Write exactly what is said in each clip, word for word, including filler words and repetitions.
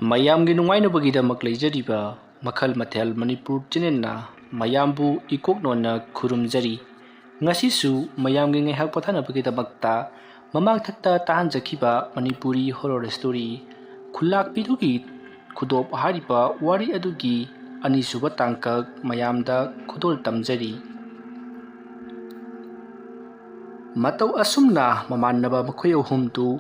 ꯃꯌꯥꯝꯒꯤ ꯅꯨꯡꯉꯥꯏꯅꯕꯒꯤꯗꯃꯛ ꯂꯩꯖꯔꯤꯕ ꯃꯈꯜ ꯃꯊꯦꯜ ꯃꯅꯤꯄꯨꯔ ꯆꯦꯅꯦꯜꯅ ꯃꯌꯥꯝꯕꯨ ꯏꯀꯣꯛꯅꯣꯟꯅ ꯈꯨꯔꯨꯝꯖꯔꯤ꯫ ꯉꯁꯤꯁꯨ ꯃꯌꯥꯝꯒꯤ ꯉꯥꯏꯍꯥꯛ ꯄꯣꯊꯥꯅꯕꯒꯤꯗꯃꯛꯇ ꯃꯃꯥꯡꯊꯛꯇ ꯇꯥꯍꯟꯖꯈꯤꯕ ꯃꯅꯤꯄꯨꯔꯤ ꯍꯣꯔꯣꯔ ꯁ꯭ꯇꯣꯔꯤ ꯈꯨꯜꯂꯥꯛꯄꯤꯗꯨꯒꯤ ꯈꯨꯗꯣꯞ ꯍꯥꯏꯔꯤꯕ ꯋꯥꯔꯤ ꯑꯗꯨꯒꯤ ꯑꯅꯤꯁꯨꯕ ꯇꯥꯡꯀꯛ ꯃꯌꯥꯝꯗ ꯈꯨꯗꯣꯜ ꯇꯝꯖꯔꯤ꯫ ꯃꯇꯧ ꯑꯁꯨꯝꯅ ꯃꯃꯥꯟꯅꯕ ꯃꯈꯣꯏ ꯑꯍꯨꯝꯗꯨ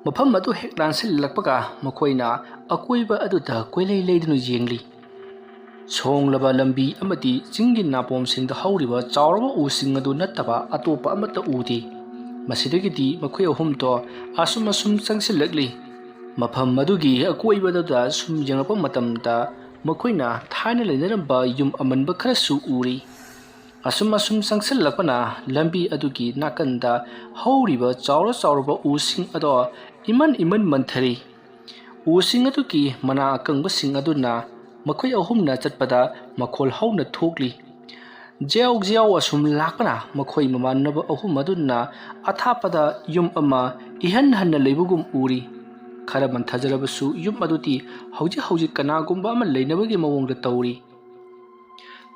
ꯃꯐꯝ ꯑꯗꯨ ꯍꯦꯛ ꯂꯥꯟꯁꯤꯜꯂꯛꯄꯒ ꯃꯈꯣꯏꯅ ꯑꯀꯣꯏꯕ ꯑꯗꯨꯗ ꯀꯣꯏꯂꯩ ꯂꯩꯗꯨꯅ ꯌꯦꯡꯂꯤ꯫ ꯁꯣꯡꯂꯕ ꯂꯝꯕꯤ ꯑꯃꯗꯤ ꯆꯤꯡꯒꯤ ꯅꯥꯄꯣꯝꯁꯤꯡꯗ ꯍꯧꯔꯤꯕ ꯆꯥꯎꯔꯕ ꯎꯁꯤꯡ ꯑꯗꯨ ꯅꯠꯇꯕ ꯑꯇꯣꯞꯄ ꯑꯃꯠꯇ ꯎꯗꯦ꯫ ꯃꯁꯤꯗꯒꯤꯗꯤ ꯃꯈꯣꯏ ꯑꯍꯨꯝꯗꯣ ꯑꯁꯨꯝ ꯑꯁꯨꯝ ꯆꯪꯁꯤꯜꯂꯛꯂꯤ꯫ ꯃꯐꯝ ꯑꯗꯨꯒꯤ ꯑꯀꯣꯏꯕꯗꯨꯗ ꯁꯨꯝ ꯌꯦꯡꯂꯛꯄ ꯃꯇꯝꯗ ꯃꯈꯣꯏꯅ ꯊꯥꯏꯅ ꯂꯩꯅꯔꯝꯕ ꯌꯨꯝ ꯑꯃꯟꯕ ꯈꯔꯁꯨ ꯎꯔꯤ꯫ ꯑꯁꯨꯝ ꯑꯁꯨꯝ ꯆꯪꯁꯤꯜꯂꯛꯄꯅ ꯂꯝꯕꯤ ꯑꯗꯨꯒꯤ ꯅꯥꯀꯟꯗ ꯍꯧꯔꯤꯕ ꯆꯥꯎꯔ ꯆꯥꯎꯔꯕ ꯎꯁꯤꯡ ꯑꯗꯣ ꯏꯃꯟ ꯏꯃꯟ ꯃꯟꯊꯔꯤ꯫ ꯎꯁꯤꯡ ꯑꯗꯨꯒꯤ ꯃꯅꯥ ꯑꯀꯪꯕꯁꯤꯡ ꯑꯗꯨꯅ ꯃꯈꯣꯏ ꯑꯍꯨꯝꯅ ꯆꯠꯄꯗ ꯃꯈꯣꯜ ꯍꯧꯅ ꯊꯣꯛꯂꯤ꯫ ꯖ꯭ꯌꯥꯎ ꯖ꯭ꯌꯥꯎ ꯑꯁꯨꯝ ꯂꯥꯛꯄꯅ ꯃꯈꯣꯏ ꯃꯃꯥꯟꯅꯕ ꯑꯍꯨꯝ ꯑꯗꯨꯅ ꯑꯊꯥꯞꯄꯗ ꯌꯨꯝ ꯑꯃ ꯏꯍꯟ ꯍꯟꯅ ꯂꯩꯕꯒꯨꯝ ꯎꯔꯤ꯫ ꯈꯔ ꯃꯟꯊꯖꯔꯕꯁꯨ ꯌꯨꯝ ꯑꯗꯨꯗꯤ ꯍꯧꯖꯤꯛ ꯍꯧꯖꯤꯛ ꯀꯅꯥꯒꯨꯝꯕ ꯑꯃ ꯂꯩꯅꯕꯒꯤ ꯃꯑꯣꯡꯗ ꯇꯧꯔꯤ꯫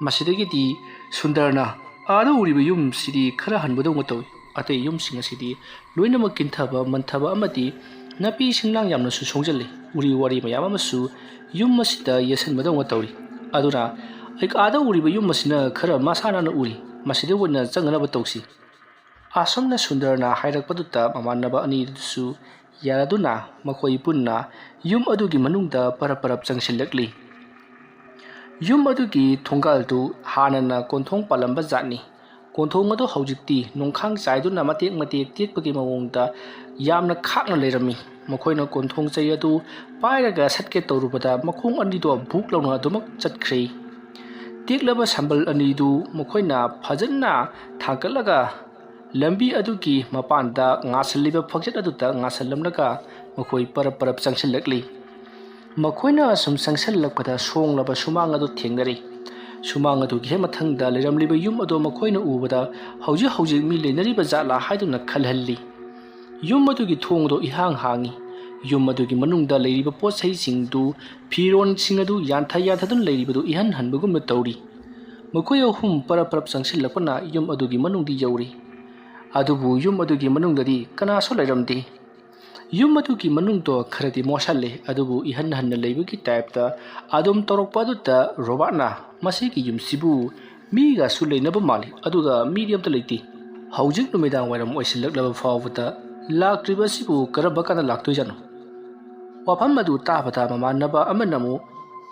ꯃꯁꯤꯗꯒꯤꯗꯤ ꯁꯨꯟꯗꯔꯅ ꯑꯥꯗ ꯎꯔꯤꯕ ꯌꯨꯝꯁꯤꯗꯤ ꯈꯔ ꯍꯟꯕꯗꯧꯅ ꯇꯧꯏ꯫ ꯑꯇꯩ ꯌꯨꯝꯁꯤꯡ ꯑꯁꯤꯗꯤ ꯂꯣꯏꯅꯃꯛ ꯀꯤꯟꯊꯕ, ꯃꯟꯊꯕ ꯑꯃꯗꯤ ꯅꯥꯄꯤ ꯁꯤꯡꯅꯥꯡ ꯌꯥꯝꯅꯁꯨ ꯁꯣꯡꯖꯜꯂꯤ꯫ ꯎꯔꯤ ꯋꯥꯔꯤ ꯃꯌꯥꯝ ꯑꯃꯁꯨ ꯌꯨꯝ ꯑꯁꯤꯗ ꯌꯦꯠꯁꯟꯕꯗꯧꯅ ꯇꯧꯔꯤ꯫ ꯑꯗꯨꯅ ꯑꯩ ꯑꯥꯗ ꯎꯔꯤꯕ ꯌꯨꯝ ꯑꯁꯤꯅ ꯈꯔ ꯃꯁꯥ ꯅꯥꯟꯅ ꯎꯔꯤ꯫ ꯃꯁꯤꯗ ꯑꯣꯏꯅ ꯆꯪꯅꯅꯕ ꯇꯧꯁꯤ꯫ ꯑꯁꯨꯝꯅ ꯁꯨꯟꯗꯔꯅ ꯍꯥꯏꯔꯛꯄꯗꯨꯗ ꯃꯃꯥꯟꯅꯕ ꯑꯅꯤꯗꯨꯁꯨ ꯌꯥꯔꯗꯨꯅ ꯃꯈꯣꯏ ꯄꯨꯟꯅ ꯌꯨꯝ ꯑꯗꯨꯒꯤ ꯃꯅꯨꯡꯗ ꯄꯔꯞ ꯄꯔꯞ ꯆꯪꯁꯤꯜꯂꯛꯂꯤ꯫ ꯌꯨꯝ ꯑꯗꯨꯒꯤ ꯊꯣꯡꯒꯥꯜꯗꯨ ꯍꯥꯟꯅꯅ ꯀꯣꯟꯊꯣꯡ ꯄꯥꯜꯂꯝꯕ ꯖꯥꯠꯅꯤ꯫ ꯀꯣꯟꯊꯣꯡ ꯑꯗꯨ ꯍꯧꯖꯤꯛꯇꯤ ꯅꯣꯡꯈꯥꯡ ꯆꯥꯏꯗꯨꯅ ꯃꯇꯦꯛ ꯃꯇꯦꯛ ꯇꯦꯛꯄꯒꯤ ꯃꯑꯣꯡꯗ ꯌꯥꯝꯅ ꯈꯥꯛꯅ ꯂꯩꯔꯝꯃꯤ꯫ ꯃꯈꯣꯏꯅ ꯀꯣꯟꯊꯣꯡ ꯆꯩ ꯑꯗꯨ ꯄꯥꯏꯔꯒ ꯁꯠꯀꯦ ꯇꯧꯔꯨꯕꯗ ꯃꯈꯣꯡ ꯑꯅꯤꯗꯣ ꯕꯨꯛ ꯂꯥꯎꯅ ꯑꯗꯨꯃꯛ ꯆꯠꯈ꯭ꯔꯦ꯫ ꯇꯦꯛꯂꯕ ꯁꯝꯕꯜ ꯑꯅꯤꯗꯨ ꯃꯈꯣꯏꯅ ꯐꯖꯅ ꯊꯥꯡꯒꯠꯂꯒ ꯂꯝꯕꯤ ꯑꯗꯨꯒꯤ ꯃꯄꯥꯟꯗ ꯉꯥꯁꯜꯂꯤꯕ ꯐꯛꯆꯦꯠ ꯑꯗꯨꯗ ꯉꯥꯁꯜꯂꯝꯂꯒ ꯃꯈꯣꯏ ꯄꯔꯞ ꯄꯔꯞ ꯆꯪꯁꯤꯜꯂꯛꯂꯤ꯫ ꯃꯈꯣꯏꯅ ꯑꯁꯨꯝ ꯆꯪꯁꯤꯜꯂꯛꯄꯗ ꯁꯣꯡꯂꯕ ꯁꯨꯃꯥꯡ ꯑꯗꯨ ꯊꯦꯡꯅꯔꯤ꯫ ꯁꯨꯃꯥꯡ ꯑꯗꯨꯒꯤ ꯍꯦꯛ ꯃꯊꯪꯗ ꯂꯩꯔꯝꯂꯤꯕ ꯌꯨꯝ ꯑꯗꯨ ꯃꯈꯣꯏꯅ ꯎꯕꯗ ꯍꯧꯖꯤꯛ ꯍꯧꯖꯤꯛ ꯃꯤ ꯂꯩꯅꯔꯤꯕ ꯖꯥꯠꯂꯥ ꯍꯥꯏꯗꯨꯅ ꯈꯜꯍꯜꯂꯤ꯫ ꯌꯨꯝ ꯑꯗꯨꯒꯤ ꯊꯣꯡ ꯑꯗꯨ ꯏꯍꯥꯡ ꯍꯥꯡꯏ꯫ ꯌꯨꯝ ꯑꯗꯨꯒꯤ ꯃꯅꯨꯡꯗ ꯂꯩꯔꯤꯕ ꯄꯣꯠ ꯆꯩꯁꯤꯡꯗꯨ, ꯐꯤꯔꯣꯟꯁꯤꯡ ꯑꯗꯨ ꯌꯥꯟꯊ ꯌꯥꯟꯊꯗꯨꯅ ꯂꯩꯔꯤꯕꯗꯨ ꯏꯍꯟ ꯍꯟꯕꯒꯨꯝꯅ ꯇꯧꯔꯤ꯫ ꯃꯈꯣꯏ ꯑꯍꯨꯝ ꯄꯔꯞ ꯄꯔꯞ ꯆꯪꯁꯤꯜꯂꯛꯄꯅ ꯌꯨꯝ ꯑꯗꯨꯒꯤ ꯃꯅꯨꯡꯗꯤ ꯌꯧꯔꯤ꯫ ꯑꯗꯨꯕꯨ ꯌꯨꯝ ꯑꯗꯨꯒꯤ ꯃꯅꯨꯡꯗꯗꯤ ꯀꯅꯥꯁꯨ ꯂꯩꯔꯝꯗꯦ꯫ ꯌꯨꯝ ꯑꯗꯨꯒꯤ ꯃꯅꯨꯡꯗꯣ ꯈꯔꯗꯤ ꯃꯣꯠꯁꯜꯂꯦ, ꯑꯗꯨꯕꯨ ꯏꯍꯟ ꯍꯟꯅ ꯂꯩꯕꯒꯤ ꯇꯥꯏꯞꯇ ꯑꯗꯨꯝ ꯇꯧꯔꯛꯄ ꯑꯗꯨꯗ ꯔꯣꯕꯥꯔꯠꯅ, "ꯃꯁꯤꯒꯤ ꯌꯨꯝꯁꯤꯕꯨ ꯃꯤꯒꯁꯨ ꯂꯩꯅꯕ ꯃꯥꯜꯂꯤ, ꯑꯗꯨꯒ ꯃꯤꯗꯤ ꯑꯝꯇ ꯂꯩꯇꯦ꯫ ꯍꯧꯖꯤꯛ ꯅꯨꯃꯤꯗꯥꯡ ꯋꯥꯏꯔꯝ ꯑꯣꯏꯁꯤꯜꯂꯛꯂꯕ ꯐꯥꯎꯕꯗ ꯂꯥꯛꯇ꯭ꯔꯤꯕ ꯑꯁꯤꯕꯨ ꯀꯔꯝꯕ ꯀꯥꯟꯗ ꯂꯥꯛꯇꯣꯏꯖꯥꯠꯅꯣ?" ꯋꯥꯐꯝ ꯑꯗꯨ ꯇꯥꯕꯗ ꯃꯃꯥꯟꯅꯕ ꯑꯃꯅ ꯑꯃꯨꯛ,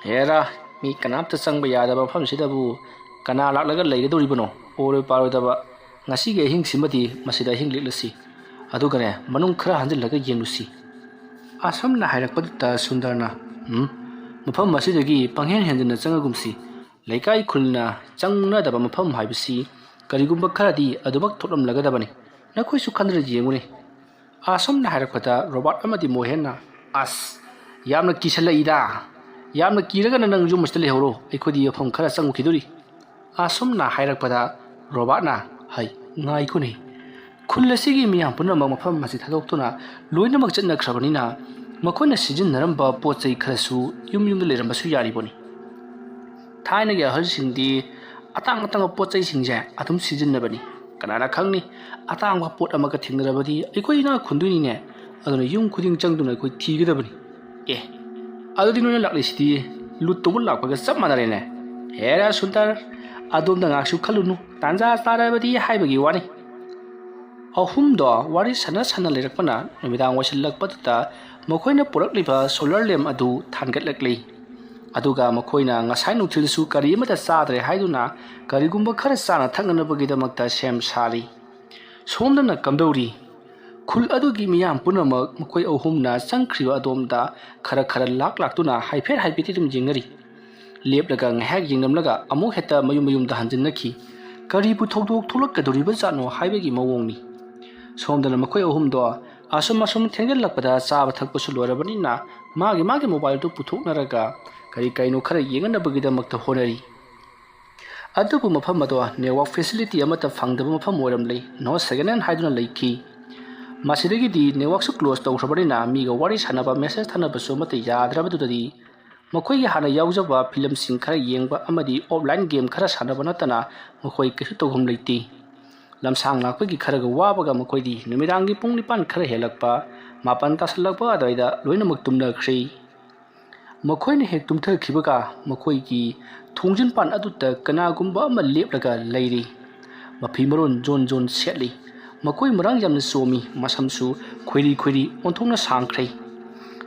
"ꯍꯦꯔꯥ, ꯃꯤ ꯀꯅꯥꯝꯇ ꯆꯪꯕ ꯌꯥꯗꯕ ꯃꯐꯝꯁꯤꯗꯕꯨ ꯀꯅꯥ ꯂꯥꯛꯂꯒ ꯂꯩꯒꯗꯧꯔꯤꯕꯅꯣ? ꯑꯣꯏꯔꯣꯏ ꯄꯥꯔꯣꯏꯗꯕ꯫ ꯉꯁꯤꯒꯤ ꯑꯍꯤꯡꯁꯤꯃꯗꯤ ꯃꯁꯤꯗ ꯑꯍꯤꯡ ꯂꯦꯛꯂꯁꯤ꯫ ꯑꯗꯨꯒꯅꯦ, ꯃꯅꯨꯡ ꯈꯔ ꯍꯟꯖꯤꯜꯂꯒ ꯌꯦꯡꯂꯨꯁꯤ꯫" ꯑꯁꯨꯝꯅ ꯍꯥꯏꯔꯛꯄꯗꯨꯗ ꯁꯨꯟꯗꯔꯅ, "ꯎꯝ, ꯃꯐꯝ ꯑꯁꯤꯗꯒꯤ ꯄꯪꯍꯦꯟ ꯍꯦꯟꯖꯤꯟꯅ ꯆꯪꯉꯒꯨꯝꯁꯤ꯫ ꯂꯩꯀꯥꯏ ꯈꯨꯜꯅ ꯆꯪꯅꯗꯕ ꯃꯐꯝ ꯍꯥꯏꯕꯁꯤ ꯀꯔꯤꯒꯨꯝꯕ ꯈꯔꯗꯤ ꯑꯗꯨꯃꯛ ꯊꯣꯛꯂꯝꯂꯒꯗꯕꯅꯤ꯫ ꯅꯈꯣꯏꯁꯨ ꯈꯟꯗꯨꯅ ꯌꯦꯡꯉꯨꯅꯦ꯫" ꯑꯁꯨꯝꯅ ꯍꯥꯏꯔꯛꯄꯗ ꯔꯣꯕꯥꯔꯠ ꯑꯃꯗꯤ ꯃꯣꯍꯦꯟꯅ, "ꯑꯁ, ꯌꯥꯝꯅ ꯀꯤꯁꯜꯂꯛꯏꯗ꯫ ꯌꯥꯝꯅ ꯀꯤꯔꯒꯅ ꯅꯪ ꯌꯨꯝ ꯑꯁꯤꯗ ꯂꯩꯍꯧꯔꯣ, ꯑꯩꯈꯣꯏꯗꯤ ꯃꯐꯝ ꯈꯔ ꯆꯪꯉꯨꯈꯤꯗꯣꯔꯤ꯫" ꯑꯁꯨꯝꯅ ꯍꯥꯏꯔꯛꯄꯗ ꯔꯣꯕꯥꯔꯠꯅ, "ꯍꯩ, ꯉꯥꯏꯈꯣꯅꯦ꯫ ꯈꯨꯜ ꯑꯁꯤꯒꯤ ꯃꯤꯌꯥꯝ ꯄꯨꯝꯅꯃꯛ ꯃꯐꯝ ꯑꯁꯤ ꯊꯥꯗꯣꯛꯇꯨꯅ ꯂꯣꯏꯅꯃꯛ ꯆꯠꯅꯈ꯭ꯔꯕꯅꯤꯅ ꯃꯈꯣꯏꯅ ꯁꯤꯖꯤꯟꯅꯔꯝꯕ ꯄꯣꯠ ꯆꯩ ꯈꯔꯁꯨ ꯌꯨꯝ ꯌꯨꯝꯗ ꯂꯩꯔꯝꯕꯁꯨ ꯌꯥꯔꯤꯕꯅꯤ꯫ ꯊꯥꯏꯅꯒꯤ ꯑꯍꯜꯁꯤꯡꯗꯤ ꯑꯇꯥꯡ ꯑꯇꯥꯡꯕ ꯄꯣꯠ ꯆꯩꯁꯤꯡꯁꯦ ꯑꯗꯨꯝ ꯁꯤꯖꯤꯟꯅꯕꯅꯤ꯫ ꯀꯅꯥꯅ ꯈꯪꯅꯤ, ꯑꯇꯥꯡꯕ ꯄꯣꯠ ꯑꯃꯒ ꯊꯦꯡꯅꯔꯕꯗꯤ ꯑꯩꯈꯣꯏ ꯏꯅꯥꯛ ꯈꯨꯟꯗꯣꯏꯅꯤꯅꯦ꯫ ꯑꯗꯨꯅ ꯌꯨꯝ ꯈꯨꯗꯤꯡ ꯆꯪꯗꯨꯅ ꯑꯩꯈꯣꯏ ꯊꯤꯒꯗꯕꯅꯤ꯫ ꯑꯦ, ꯑꯗꯨꯗꯤ ꯅꯣꯏꯅ ꯂꯥꯛꯂꯤꯁꯤꯗꯤ ꯂꯨꯠ ꯇꯧꯕ ꯂꯥꯛꯄꯒ ꯆꯞ ꯃꯥꯟꯅꯔꯦꯅꯦ꯫ ꯍꯦꯔꯥ ꯁꯨꯟꯗꯔ, ꯑꯗꯣꯝꯗ ꯉꯥꯏꯍꯥꯛꯁꯨ ꯈꯜꯂꯨꯅꯨ, ꯇꯥꯟꯖꯥ ꯆꯥꯔꯕꯗꯤ ꯍꯥꯏꯕꯒꯤ ꯋꯥꯅꯤ꯫" ꯑꯍꯨꯝꯗꯣ ꯋꯥꯔꯤ ꯁꯥꯟꯅ ꯁꯥꯟꯅ ꯂꯩꯔꯛꯄꯅ ꯅꯨꯃꯤꯗꯥꯡ ꯑꯣꯏꯁꯤꯜꯂꯛꯄꯗꯨꯗ ꯃꯈꯣꯏꯅ ꯄꯨꯔꯛꯂꯤꯕ solar lamp ꯑꯗꯨ ꯊꯥꯟꯒꯠꯂꯛꯂꯤ꯫ ꯑꯗꯨꯒ ꯃꯈꯣꯏꯅ ꯉꯁꯥꯏ ꯅꯨꯡꯊꯤꯜꯁꯨ ꯀꯔꯤ ꯑꯃꯠꯇ ꯆꯥꯗ꯭ꯔꯦ ꯍꯥꯏꯗꯨꯅ ꯀꯔꯤꯒꯨꯝꯕ ꯈꯔ ꯆꯥꯅ ꯊꯛꯅꯅꯕꯒꯤꯗꯃꯛꯇ ꯁꯦꯝ ꯁꯥꯔꯤ꯫ ꯁꯣꯝꯗꯅ ꯀꯝꯗꯧꯔꯤ? ꯈꯨꯜ ꯑꯗꯨꯒꯤ ꯃꯤꯌꯥꯝ ꯄꯨꯝꯅꯃꯛ ꯃꯈꯣꯏ ꯑꯍꯨꯝꯅ ꯆꯪꯈ꯭ꯔꯤꯕ ꯑꯗꯣꯝꯗ ꯈꯔ ꯈꯔ ꯂꯥꯛ ꯂꯥꯛꯇꯨꯅ ꯍꯥꯏꯐꯦꯠ ꯍꯥꯏꯐꯦꯠꯇꯤ ꯑꯗꯨꯝ ꯌꯦꯡꯅꯔꯤ꯫ ꯂꯦꯞꯂꯒ ꯉꯥꯏꯍꯥꯛ ꯌꯦꯡꯂꯝꯂꯒ ꯑꯃꯨꯛ ꯍꯦꯛꯇ ꯃꯌꯨꯝ ꯃꯌꯨꯝꯗ ꯍꯟꯖꯤꯟꯅꯈꯤ꯫ ꯀꯔꯤꯕꯨ ꯊꯧꯗꯣꯛ ꯊꯣꯛꯂꯛꯀꯗꯧꯔꯤꯕ ꯖꯥꯠꯅꯣ ꯍꯥꯏꯕꯒꯤ ꯃꯑꯣꯡꯅꯤ꯫ ꯁꯣꯝꯗꯅ ꯃꯈꯣꯏ ꯑꯍꯨꯝꯗꯣ ꯑꯁꯨꯝ ꯑꯁꯨꯝ ꯊꯦꯡꯖꯤꯜꯂꯛꯄꯗ ꯆꯥꯕ ꯊꯛꯄꯁꯨ ꯂꯣꯏꯔꯕꯅꯤꯅ ꯃꯥꯒꯤ ꯃꯥꯒꯤ mobile ꯗꯨ ꯄꯨꯊꯣꯛꯅꯔꯒ ꯀꯔꯤ ꯀꯔꯤꯅꯣ ꯈꯔ ꯌꯦꯡꯅꯅꯕꯒꯤꯗꯃꯛꯇ ꯍꯣꯠꯅꯔꯤ꯫ ꯑꯗꯨꯕꯨ ꯃꯐꯝ ꯑꯗꯣ network facility ꯑꯃꯠꯇ ꯐꯪꯗꯕ ꯃꯐꯝ ꯑꯣꯏꯔꯝꯂꯦ꯫ No signal ꯍꯥꯏꯗꯨꯅ ꯂꯩꯈꯤ꯫ ꯃꯁꯤꯗꯒꯤꯗꯤ networkꯁꯨ close ꯇꯧꯈ꯭ꯔꯕꯅꯤꯅ ꯃꯤꯒ ꯋꯥꯔꯤ ꯁꯥꯟꯅꯕ, message ꯊꯥꯅꯕꯁꯨ ꯑꯃꯠꯇ ꯌꯥꯗ꯭ꯔꯕꯗꯨꯗꯗꯤ ꯃꯈꯣꯏꯒꯤ ꯍꯥꯟꯅ ꯌꯥꯎꯖꯕ ꯐꯤꯂꯝꯁꯤꯡ ꯈꯔ ꯌꯦꯡꯕ ꯑꯃꯗꯤ offline game ꯈꯔ ꯁꯥꯟꯅꯕ ꯅꯠꯇꯅ ꯃꯈꯣꯏ ꯀꯩꯁꯨ ꯇꯧꯐꯝ ꯂꯩꯇꯦ꯫ ꯂꯝꯁꯥꯡ ꯂꯥꯛꯄꯒꯤ ꯈꯔꯒ ꯋꯥꯕꯒ ꯃꯈꯣꯏꯗꯤ ꯅꯨꯃꯤꯗꯥꯡꯒꯤ ꯄꯨꯡ ꯅꯤꯄꯥꯟ ꯈꯔ ꯍꯦꯜꯂꯛꯄ, ꯃꯥꯄꯟ ꯇꯥꯁꯜꯂꯛꯄ ꯑꯗꯨꯋꯥꯏꯗ ꯂꯣꯏꯅꯃꯛ ꯇꯨꯝꯅꯈ꯭ꯔꯦ꯫ ꯃꯈꯣꯏꯅ ꯍꯦꯛ ꯇꯨꯝꯊꯈꯤꯕꯒ ꯃꯈꯣꯏꯒꯤ ꯊꯣꯡꯖꯤꯟꯄꯥꯟ ꯑꯗꯨꯗ ꯀꯅꯥꯒꯨꯝꯕ ꯑꯃ ꯂꯦꯞꯂꯒ ꯂꯩꯔꯤ꯫ ꯃꯐꯤ ꯃꯔꯣꯟ ꯖꯣꯟ ꯖꯣꯟ ꯁꯦꯠꯂꯤ꯫ ꯃꯈꯣꯏ ꯃꯔꯥꯡ ꯌꯥꯝꯅ ꯆꯣꯝꯃꯤ, ꯃꯁꯝꯁꯨ ꯈꯣꯏꯔꯤ ꯈꯣꯏꯔꯤ ꯑꯣꯟꯊꯣꯛꯅ ꯁꯥꯡꯈ꯭ꯔꯦ꯫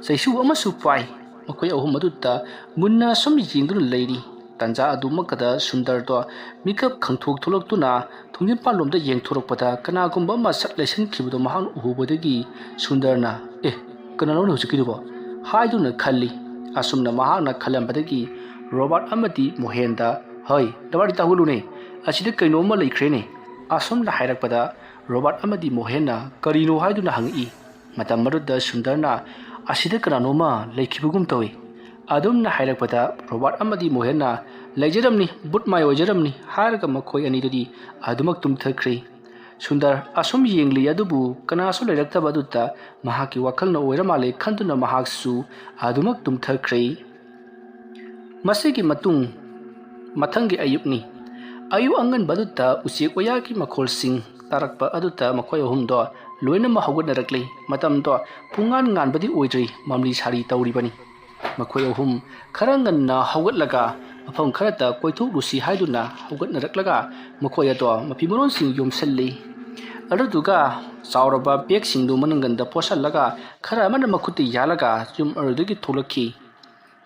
ꯆꯩꯁꯨ ꯑꯃꯁꯨ ꯄꯥꯏ꯫ ꯃꯈꯣꯏ ꯑꯍꯨꯝ ꯑꯗꯨꯗ ꯃꯨꯟꯅ ꯁꯨꯝ ꯌꯦꯡꯗꯨꯅ ꯂꯩꯔꯤ꯫ ꯇꯟꯖꯥ ꯑꯗꯨꯃꯛꯇꯗ ꯁꯨꯟꯗꯔꯗꯣ ꯃꯤꯀꯞ ꯈꯪꯊꯣꯛ ꯊꯣꯛꯂꯛꯇꯨꯅ ꯊꯣꯡꯖꯤꯟꯄꯥꯟꯂꯣꯝꯗ ꯌꯦꯡꯊꯣꯔꯛꯄꯗ ꯀꯅꯥꯒꯨꯝꯕ ꯑꯃ ꯁꯠ ꯂꯩꯁꯟꯈꯤꯕꯗꯣ ꯃꯍꯥꯛꯅ ꯎꯍꯧꯕꯗꯒꯤ ꯁꯨꯟꯗꯔꯅ, "ꯑꯦ, ꯀꯅꯥꯅꯣꯅꯦ ꯍꯧꯖꯤꯛꯀꯤꯗꯨꯕꯣ?" ꯍꯥꯏꯗꯨꯅ ꯈꯜꯂꯤ꯫ ꯑꯁꯨꯝꯅ ꯃꯍꯥꯛꯅ ꯈꯜꯂꯝꯕꯗꯒꯤ ꯔꯣꯕꯥꯔꯠ ꯑꯃꯗꯤ ꯃꯣꯍꯦꯟꯗ, "ꯍꯣꯏ, ꯅꯕꯥꯅꯤ ꯇꯥꯍꯧꯂꯨꯅꯦ, ꯑꯁꯤꯗ ꯀꯩꯅꯣꯝꯃ ꯂꯩꯈ꯭ꯔꯦꯅꯦ," ꯑꯁꯨꯝꯅ ꯍꯥꯏꯔꯛꯄꯗ ꯔꯣꯕꯥꯔꯠ ꯑꯃꯗꯤ ꯃꯣꯍꯦꯟꯅ ꯀꯔꯤꯅꯣ ꯍꯥꯏꯗꯨꯅ ꯍꯪꯉꯛꯏ꯫ ꯃꯇꯝ ꯑꯗꯨꯗ ꯁꯨꯟꯗꯔꯅ, "ꯑꯁꯤꯗ ꯀꯅꯥꯅꯣꯝꯃ ꯂꯩꯈꯤꯕꯒꯨꯝ ꯇꯧꯏ," ꯑꯗꯨꯝꯅ ꯍꯥꯏꯔꯛꯄꯗ ꯔꯣꯕꯥꯔꯠ ꯑꯃꯗꯤ ꯃꯣꯍꯦꯟꯅ, "ꯂꯩꯖꯔꯝꯅꯤ, ꯕꯨꯠ ꯃꯥꯏ ꯑꯣꯏꯖꯔꯝꯅꯤ" ꯍꯥꯏꯔꯒ ꯃꯈꯣꯏ ꯑꯅꯤꯗꯨꯗꯤ ꯑꯗꯨꯃꯛ ꯇꯨꯝꯊꯈ꯭ꯔꯦ꯫ ꯁꯨꯟꯗꯔ ꯑꯁꯨꯝ ꯌꯦꯡꯂꯤ ꯑꯗꯨꯕꯨ ꯀꯅꯥꯁꯨ ꯂꯩꯔꯛꯇꯕ ꯑꯗꯨꯗ ꯃꯍꯥꯛꯀꯤ ꯋꯥꯈꯜꯅ ꯑꯣꯏꯔ ꯃꯥꯜꯂꯦ ꯈꯟꯗꯨꯅ ꯃꯍꯥꯛꯁꯨ ꯑꯗꯨꯃꯛ ꯇꯨꯝꯊꯈ꯭ꯔꯦ꯫ ꯃꯁꯤꯒꯤ ꯃꯇꯨꯡ ꯃꯊꯪꯒꯤ ꯑꯌꯨꯛꯅꯤ꯫ ꯑꯌꯨꯛ ꯑꯉꯟꯕ ꯑꯗꯨꯗ ꯎꯆꯦꯛ ꯋꯥꯌꯥꯒꯤ ꯃꯈꯣꯜꯁꯤꯡ ꯇꯥꯔꯛꯄ ꯑꯗꯨꯗ ꯃꯈꯣꯏ ꯑꯍꯨꯝꯗꯣ ꯂꯣꯏꯅꯃꯛ ꯍꯧꯒꯠꯅꯔꯛꯂꯤ꯫ ꯃꯇꯝꯗꯣ ꯄꯨꯡꯉꯥꯟ ꯉꯥꯟꯕꯗꯤ ꯑꯣꯏꯗ꯭ꯔꯤ, ꯃꯝꯂꯤ ꯁꯥꯔꯤ ꯇꯧꯔꯤꯕꯅꯤ꯫ ꯃꯈꯣꯏ ꯑꯍꯨꯝ ꯈꯔ ꯉꯟꯅ ꯍꯧꯒꯠꯂꯒ ꯃꯐꯝ ꯈꯔꯗ ꯀꯣꯏꯊꯣꯛꯂꯨꯁꯤ ꯍꯥꯏꯗꯨꯅ ꯍꯧꯒꯠꯅꯔꯛꯂꯒ ꯃꯈꯣꯏ ꯑꯗꯣ ꯃꯐꯤ ꯃꯔꯣꯟꯁꯤꯡ ꯌꯣꯝꯁꯤꯜꯂꯤ꯫ ꯑꯗꯨꯗꯨꯒ ꯆꯥꯎꯔꯕ ꯕꯦꯒꯁꯤꯡꯗꯨ ꯃꯅꯪꯒꯟꯗ ꯄꯣꯠꯁꯤꯜꯂꯒ ꯈꯔ ꯑꯃꯅ ꯃꯈꯨꯠꯇ ꯌꯥꯜꯂꯒ ꯌꯨꯝ ꯑꯗꯨꯗꯒꯤ ꯊꯣꯛꯂꯛꯈꯤ꯫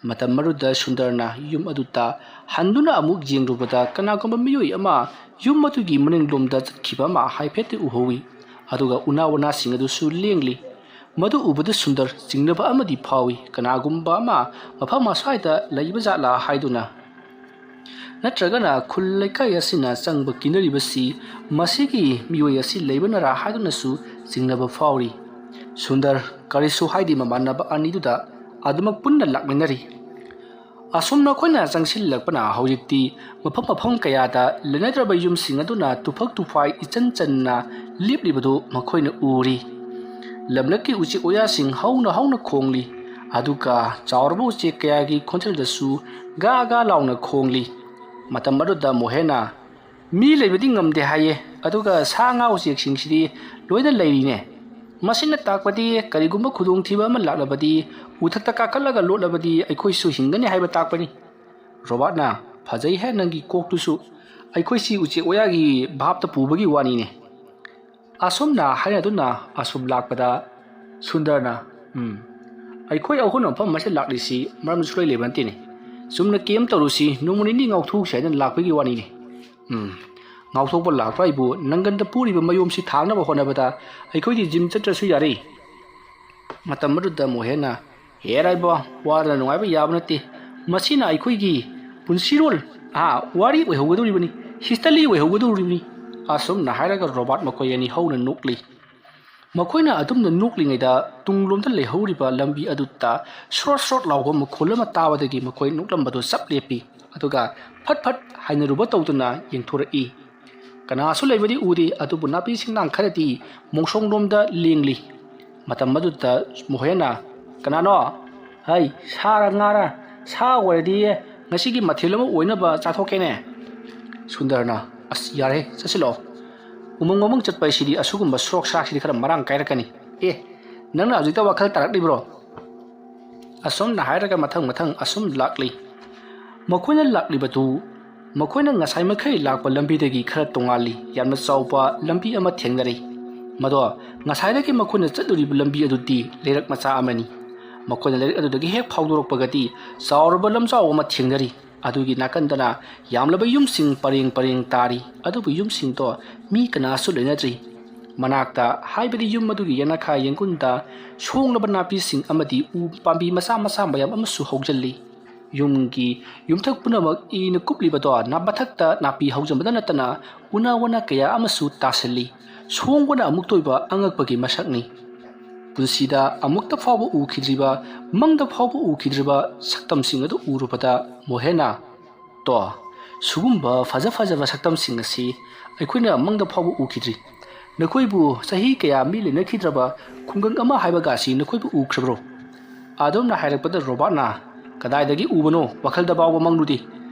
ꯃꯇꯝ ꯑꯗꯨꯗ ꯁꯨꯟꯗꯔꯅ ꯌꯨꯝ ꯑꯗꯨꯗ ꯍꯟꯗꯨꯅ ꯑꯃꯨꯛ ꯌꯦꯡꯂꯨꯕꯗ ꯀꯅꯥꯒꯨꯝꯕ ꯃꯤꯑꯣꯏ ꯑꯃ ꯌꯨꯝ ꯑꯗꯨꯒꯤ ꯃꯅꯤꯡꯂꯣꯝꯗ ꯆꯠꯈꯤꯕ ꯑꯃ ꯍꯥꯏꯐꯦꯠꯇꯤ ꯎꯍꯧꯏ꯫ ꯑꯗꯨꯒ ꯎꯅꯥ ꯋꯥꯅꯥꯁꯤꯡ ꯑꯗꯨꯁꯨ ꯂꯦꯡꯂꯤ꯫ ꯃꯗꯨ ꯎꯕꯗ ꯁꯨꯟꯗꯔ ꯆꯤꯡꯅꯕ ꯑꯃꯗꯤ ꯐꯥꯎꯏ, ꯀꯅꯥꯒꯨꯝꯕ ꯑꯃ ꯃꯐꯝ ꯑꯁ꯭ꯋꯥꯏꯗ ꯂꯩꯕ ꯖꯥꯠꯂꯥ ꯍꯥꯏꯗꯨꯅ꯫ ꯅꯠꯇ꯭ꯔꯒꯅ ꯈꯨꯜ ꯂꯩꯀꯥꯏ ꯑꯁꯤꯅ ꯆꯪꯕ ꯀꯤꯅꯔꯤꯕꯁꯤ ꯃꯁꯤꯒꯤ ꯃꯤꯑꯣꯏ ꯑꯁꯤ ꯂꯩꯕꯅꯔꯥ ꯍꯥꯏꯗꯨꯅꯁꯨ ꯆꯤꯡꯅꯕ ꯐꯥꯎꯔꯤ꯫ ꯁꯨꯟꯗꯔ ꯀꯔꯤꯁꯨ ꯍꯥꯏꯗꯦ, ꯃꯃꯥꯟꯅꯕ ꯑꯅꯤꯗꯨꯗ ꯑꯗꯨꯃꯛ ꯄꯨꯟꯅ ꯂꯥꯛꯃꯤꯟꯅꯔꯤ꯫ ꯑꯁꯨꯝꯅ ꯑꯩꯈꯣꯏꯅ ꯆꯪꯁꯤꯜꯂꯛꯄꯅ ꯍꯧꯖꯤꯛꯇꯤ ꯃꯐꯝ ꯃꯐꯝ ꯀꯌꯥꯗ ꯂꯩꯅꯗ꯭ꯔꯕ ꯌꯨꯝꯁꯤꯡ ꯑꯗꯨꯅ ꯇꯨꯐꯛ ꯇꯨꯐꯥꯏ ꯏꯆꯟ ꯆꯟꯅ ꯂꯦꯞꯂꯤꯕꯗꯨ ꯃꯈꯣꯏꯅ ꯎꯔꯤ꯫ ꯂꯝꯂꯛꯀꯤ ꯎꯆꯦꯛ ꯋꯥꯌꯥꯁꯤꯡ ꯍꯧꯅ ꯍꯧꯅ ꯈꯣꯡꯂꯤ, ꯑꯗꯨꯒ ꯆꯥꯎꯔꯕ ꯎꯆꯦꯛ ꯀꯌꯥꯒꯤ ꯈꯣꯟꯖꯦꯜꯗꯁꯨ ꯒꯥ ꯒꯥ ꯂꯥꯎꯅ ꯈꯣꯡꯂꯤ꯫ ꯃꯇꯝ ꯑꯗꯨꯗ ꯃꯣꯍꯦꯅ, "ꯃꯤ ꯂꯩꯕꯗꯤ ꯉꯝꯗꯦ ꯍꯥꯏꯌꯦ, ꯑꯗꯨꯒ ꯁꯥ ꯉꯥ ꯎꯆꯦꯛꯁꯤꯡꯁꯤꯗꯤ ꯂꯣꯏꯅ ꯂꯩꯔꯤꯅꯦ꯫ ꯃꯁꯤꯅ ꯇꯥꯛꯄꯗꯤ ꯀꯔꯤꯒꯨꯝꯕ ꯈꯨꯗꯣꯡꯊꯤꯕ ꯑꯃ ꯂꯥꯛꯂꯕꯗꯤ, ꯎꯊꯛꯇ ꯀꯥꯈꯠꯂꯒ ꯂꯣꯠꯂꯕꯗꯤ ꯑꯩꯈꯣꯏꯁꯨ ꯍꯤꯡꯒꯅꯤ ꯍꯥꯏꯕ ꯇꯥꯛꯄꯅꯤ꯫" ꯔꯣꯕꯥꯔꯠꯅ, "ꯐꯖꯩꯍꯦ ꯅꯪꯒꯤ ꯀꯣꯛꯇꯨꯁꯨ, ꯑꯩꯈꯣꯏꯁꯤ ꯎꯆꯦꯛ ꯋꯥꯌꯥꯒꯤ ꯚꯥꯞꯇ ꯄꯨꯕꯒꯤ ꯋꯥꯅꯤꯅꯦ꯫" ꯑꯁꯨꯝꯅ ꯍꯥꯏꯅꯗꯨꯅ ꯑꯁꯨꯝ ꯂꯥꯛꯄꯗ ꯁꯨꯟꯗꯔꯅ, "ꯎꯝ, ꯑꯩꯈꯣꯏ ꯑꯍꯨꯝ ꯃꯐꯝ ꯑꯁꯤꯗ ꯂꯥꯛꯂꯤꯁꯤ ꯃꯔꯝ ꯁꯨꯂꯩ ꯂꯩꯕ ꯅꯠꯇꯦꯅꯦ꯫ ꯆꯨꯝꯅ ꯀꯦꯝ ꯇꯧꯔꯨꯁꯤ, ꯅꯣꯡꯃ ꯅꯤꯅꯤ ꯉꯥꯎꯊꯣꯛꯎꯁꯤ ꯍꯥꯏꯅ ꯂꯥꯛꯄꯒꯤ ꯋꯥꯅꯤꯅꯦ꯫ ꯎꯝ, ꯉꯥꯎꯊꯣꯛꯄ ꯂꯥꯛꯄ ꯍꯥꯏꯕꯨ ꯅꯪꯒꯟꯗ ꯄꯨꯔꯤꯕ ꯃꯌꯣꯝꯁꯤ ꯊꯥꯡꯅꯕ ꯍꯣꯠꯅꯕꯗ ꯑꯩꯈꯣꯏꯗꯤ ꯖꯤꯝ ꯆꯠꯇ꯭ꯔꯁꯨ ꯌꯥꯔꯦ꯫" ꯃꯇꯝ ꯑꯗꯨꯗ ꯃꯣꯍꯦꯟꯅ, "ꯍꯦꯔꯥ ꯏꯕꯣ, ꯋꯥꯗꯅ ꯅꯨꯡꯉꯥꯏꯕ ꯌꯥꯕ ꯅꯠꯇꯦ꯫ ꯃꯁꯤꯅ ꯑꯩꯈꯣꯏꯒꯤ ꯄꯨꯟꯁꯤꯔꯣꯜ, ꯍꯥ, ꯋꯥꯔꯤ ꯑꯣꯏꯍꯧꯒꯗꯧꯔꯤꯕꯅꯤ, ꯍꯤꯁꯇꯔꯤ ꯑꯣꯏꯍꯧꯒꯗꯧꯔꯤꯕꯅꯤ꯫" ꯑꯁꯨꯝꯅ ꯍꯥꯏꯔꯒ ꯔꯣꯕꯥꯔꯠ ꯃꯈꯣꯏ ꯑꯅꯤ ꯍꯧꯅ ꯅꯣꯛꯂꯤ꯫ ꯃꯈꯣꯏꯅ ꯑꯗꯨꯝꯅ ꯅꯣꯛꯂꯤꯉꯩꯗ ꯇꯨꯡꯂꯣꯝꯗ ꯂꯩꯍꯧꯔꯤꯕ ꯂꯝꯕꯤ ꯑꯗꯨꯗ ꯁ꯭ꯔꯣꯠ ꯁ꯭ꯔꯣꯠ ꯂꯥꯎꯕ ꯃꯈꯣꯜ ꯑꯃ ꯇꯥꯕꯗꯒꯤ ꯃꯈꯣꯏ ꯅꯣꯛꯂꯝꯕꯗꯨ ꯆꯞ ꯂꯦꯞꯄꯤ, ꯑꯗꯨꯒ ꯐꯠ ꯐꯠ ꯍꯥꯏꯅꯔꯨꯕ ꯇꯧꯗꯨꯅ ꯌꯦꯡꯊꯣꯔꯛꯏ꯫ ꯀꯅꯥꯁꯨ ꯂꯩꯕꯗꯤ ꯎꯗꯦ, ꯑꯗꯨꯕꯨ ꯅꯥꯄꯤ ꯁꯤꯡꯅꯥꯡ ꯈꯔꯗꯤ ꯃꯣꯡꯁꯣꯡꯂꯣꯝꯗ ꯂꯦꯡꯂꯤ꯫ ꯃꯇꯝ ꯑꯗꯨꯗ ꯃꯣꯍꯦꯟꯅ, "ꯀꯅꯥꯅꯣ? ꯍꯩ, ꯁꯥꯔ ꯉꯥꯔ, ꯁꯥ ꯑꯣꯏꯔꯗꯤ ꯉꯁꯤꯒꯤ ꯃꯊꯦꯜ ꯑꯃ ꯑꯣꯏꯅꯕ ꯆꯥꯊꯣꯛꯀꯦꯅꯦ꯫" ꯁꯨꯟꯗꯔꯅ, "ꯑꯁ, ꯌꯥꯔꯦ, ꯆꯠꯁꯤꯜꯂꯛꯑꯣ꯫ ꯎꯃꯪ ꯋꯥꯃꯪ ꯆꯠꯄ ꯍꯥꯏꯁꯤꯗꯤ ꯑꯁꯤꯒꯨꯝꯕ ꯁ꯭ꯔꯣꯛ ꯁ꯭ꯔꯥꯛꯁꯤꯗꯤ ꯈꯔ ꯃꯔꯥꯡ ꯀꯥꯏꯔꯛꯀꯅꯤ꯫ ꯑꯦ, ꯅꯪꯅ ꯍꯧꯖꯤꯛꯇ ꯋꯥꯈꯜ ꯇꯥꯔꯛꯂꯤꯕ꯭ꯔꯣ?" ꯑꯁꯨꯝꯅ ꯍꯥꯏꯔꯒ ꯃꯊꯪ ꯃꯊꯪ ꯑꯁꯨꯝ ꯂꯥꯛꯂꯤ꯫ ꯃꯈꯣꯏꯅ ꯂꯥꯛꯂꯤꯕꯗꯨ ꯃꯈꯣꯏꯅ ꯉꯁꯥꯏ ꯃꯈꯩ ꯂꯥꯛꯄ ꯂꯝꯕꯤꯗꯒꯤ ꯈꯔ ꯇꯣꯉꯥꯜꯂꯤ꯫ ꯌꯥꯝꯅ ꯆꯥꯎꯕ ꯂꯝꯕꯤ ꯑꯃ ꯊꯦꯡꯅꯔꯤ꯫ ꯃꯗꯣ ꯉꯁꯥꯏꯗꯒꯤ ꯃꯈꯣꯏꯅ ꯆꯠꯂꯨꯔꯤꯕ ꯂꯝꯕꯤ ꯑꯗꯨꯗꯤ ꯂꯩꯔꯛ ꯃꯆꯥ ꯑꯃꯅꯤ꯫ ꯃꯈꯣꯏꯅ ꯂꯩꯔꯛ ꯑꯗꯨꯗꯒꯤ ꯍꯦꯛ ꯐꯥꯎꯗꯣꯔꯛꯄꯒꯗꯤ ꯆꯥꯎꯔꯕ ꯂꯝꯖꯥꯎ ꯑꯃ ꯊꯦꯡꯅꯔꯤ꯫ ꯑꯗꯨꯒꯤ ꯅꯥꯀꯟꯗꯅ ꯌꯥꯝꯂꯕ ꯌꯨꯝꯁꯤꯡ ꯄꯔꯦꯡ ꯄꯔꯦꯡ ꯇꯥꯔꯤ꯫ ꯑꯗꯨꯕꯨ ꯌꯨꯝꯁꯤꯡꯗꯣ ꯃꯤ ꯀꯅꯥꯁꯨ ꯂꯩꯅꯗ꯭ꯔꯤ꯫ ꯃꯅꯥꯛꯇ, ꯍꯥꯏꯕꯗꯤ ꯌꯨꯝ ꯑꯗꯨꯒꯤ ꯌꯦꯅꯈꯥ ꯌꯦꯡꯒꯨꯟꯗ ꯁꯣꯡꯂꯕ ꯅꯥꯄꯤꯁꯤꯡ ꯑꯃꯗꯤ ꯎ ꯄꯥꯝꯕꯤ ꯃꯆꯥ ꯃꯆꯥ ꯃꯌꯥꯝ ꯑꯃꯁꯨ ꯍꯧꯖꯤꯜꯂꯤ꯫ ꯌꯨꯝꯒꯤ ꯌꯨꯝꯊꯛ ꯄꯨꯝꯅꯃꯛ ꯏꯅ ꯀꯨꯞꯂꯤꯕꯗꯣ ꯅꯥ-, ꯃꯊꯛꯇ ꯅꯥꯄꯤ ꯍꯧꯖꯤꯟꯕꯗ ꯅꯠꯇꯅ ꯎꯅꯥ ꯋꯥꯅꯥ ꯀꯌꯥ ꯑꯃꯁꯨ ꯇꯥꯁꯤꯜꯂꯤ꯫ ꯁꯣꯡꯕꯅ ꯑꯃꯨꯛꯇ ꯑꯣꯏꯕ ꯑꯉꯛꯄꯒꯤ ꯃꯁꯛꯅꯤ꯫ ꯄꯨꯟꯁꯤꯗ ꯑꯃꯨꯛꯇ ꯐꯥꯎꯕ ꯎꯈꯤꯗ꯭ꯔꯤꯕ, ꯃꯪꯗ ꯐꯥꯎꯕ ꯎꯈꯤꯗ꯭ꯔꯤꯕ ꯁꯛꯇꯝꯁꯤꯡ ꯑꯗꯨ ꯎꯔꯨꯕꯗ ꯃꯣꯍꯦꯅ, "ꯇꯣ, ꯁꯤꯒꯨꯝꯕ ꯐꯖ ꯐꯖꯕ ꯁꯛꯇꯝꯁꯤꯡ ꯑꯁꯤ ꯑꯩꯈꯣꯏꯅ ꯃꯪꯗ ꯐꯥꯎꯕ ꯎꯈꯤꯗ꯭ꯔꯤ꯫ ꯅꯈꯣꯏꯕꯨ ꯆꯍꯤ ꯀꯌꯥ ꯃꯤ ꯂꯩꯅꯈꯤꯗ꯭ꯔꯕ ꯈꯨꯡꯒꯪ ꯑꯃ ꯍꯥꯏꯕꯒ ꯑꯁꯤ ꯅꯈꯣꯏꯕꯨ ꯎꯈ꯭ꯔꯕ꯭ꯔꯣ? ꯑꯗꯨꯝꯅ ꯍꯥꯏꯔꯛꯄꯗ ꯔꯣꯕꯥꯔꯠꯅ, "ꯀꯗꯥꯏꯗꯒꯤ ꯎꯕꯅꯣ? ꯋꯥꯈꯜꯗ ꯐꯥꯎꯕ ꯃꯪꯂꯨꯗꯦ"꯫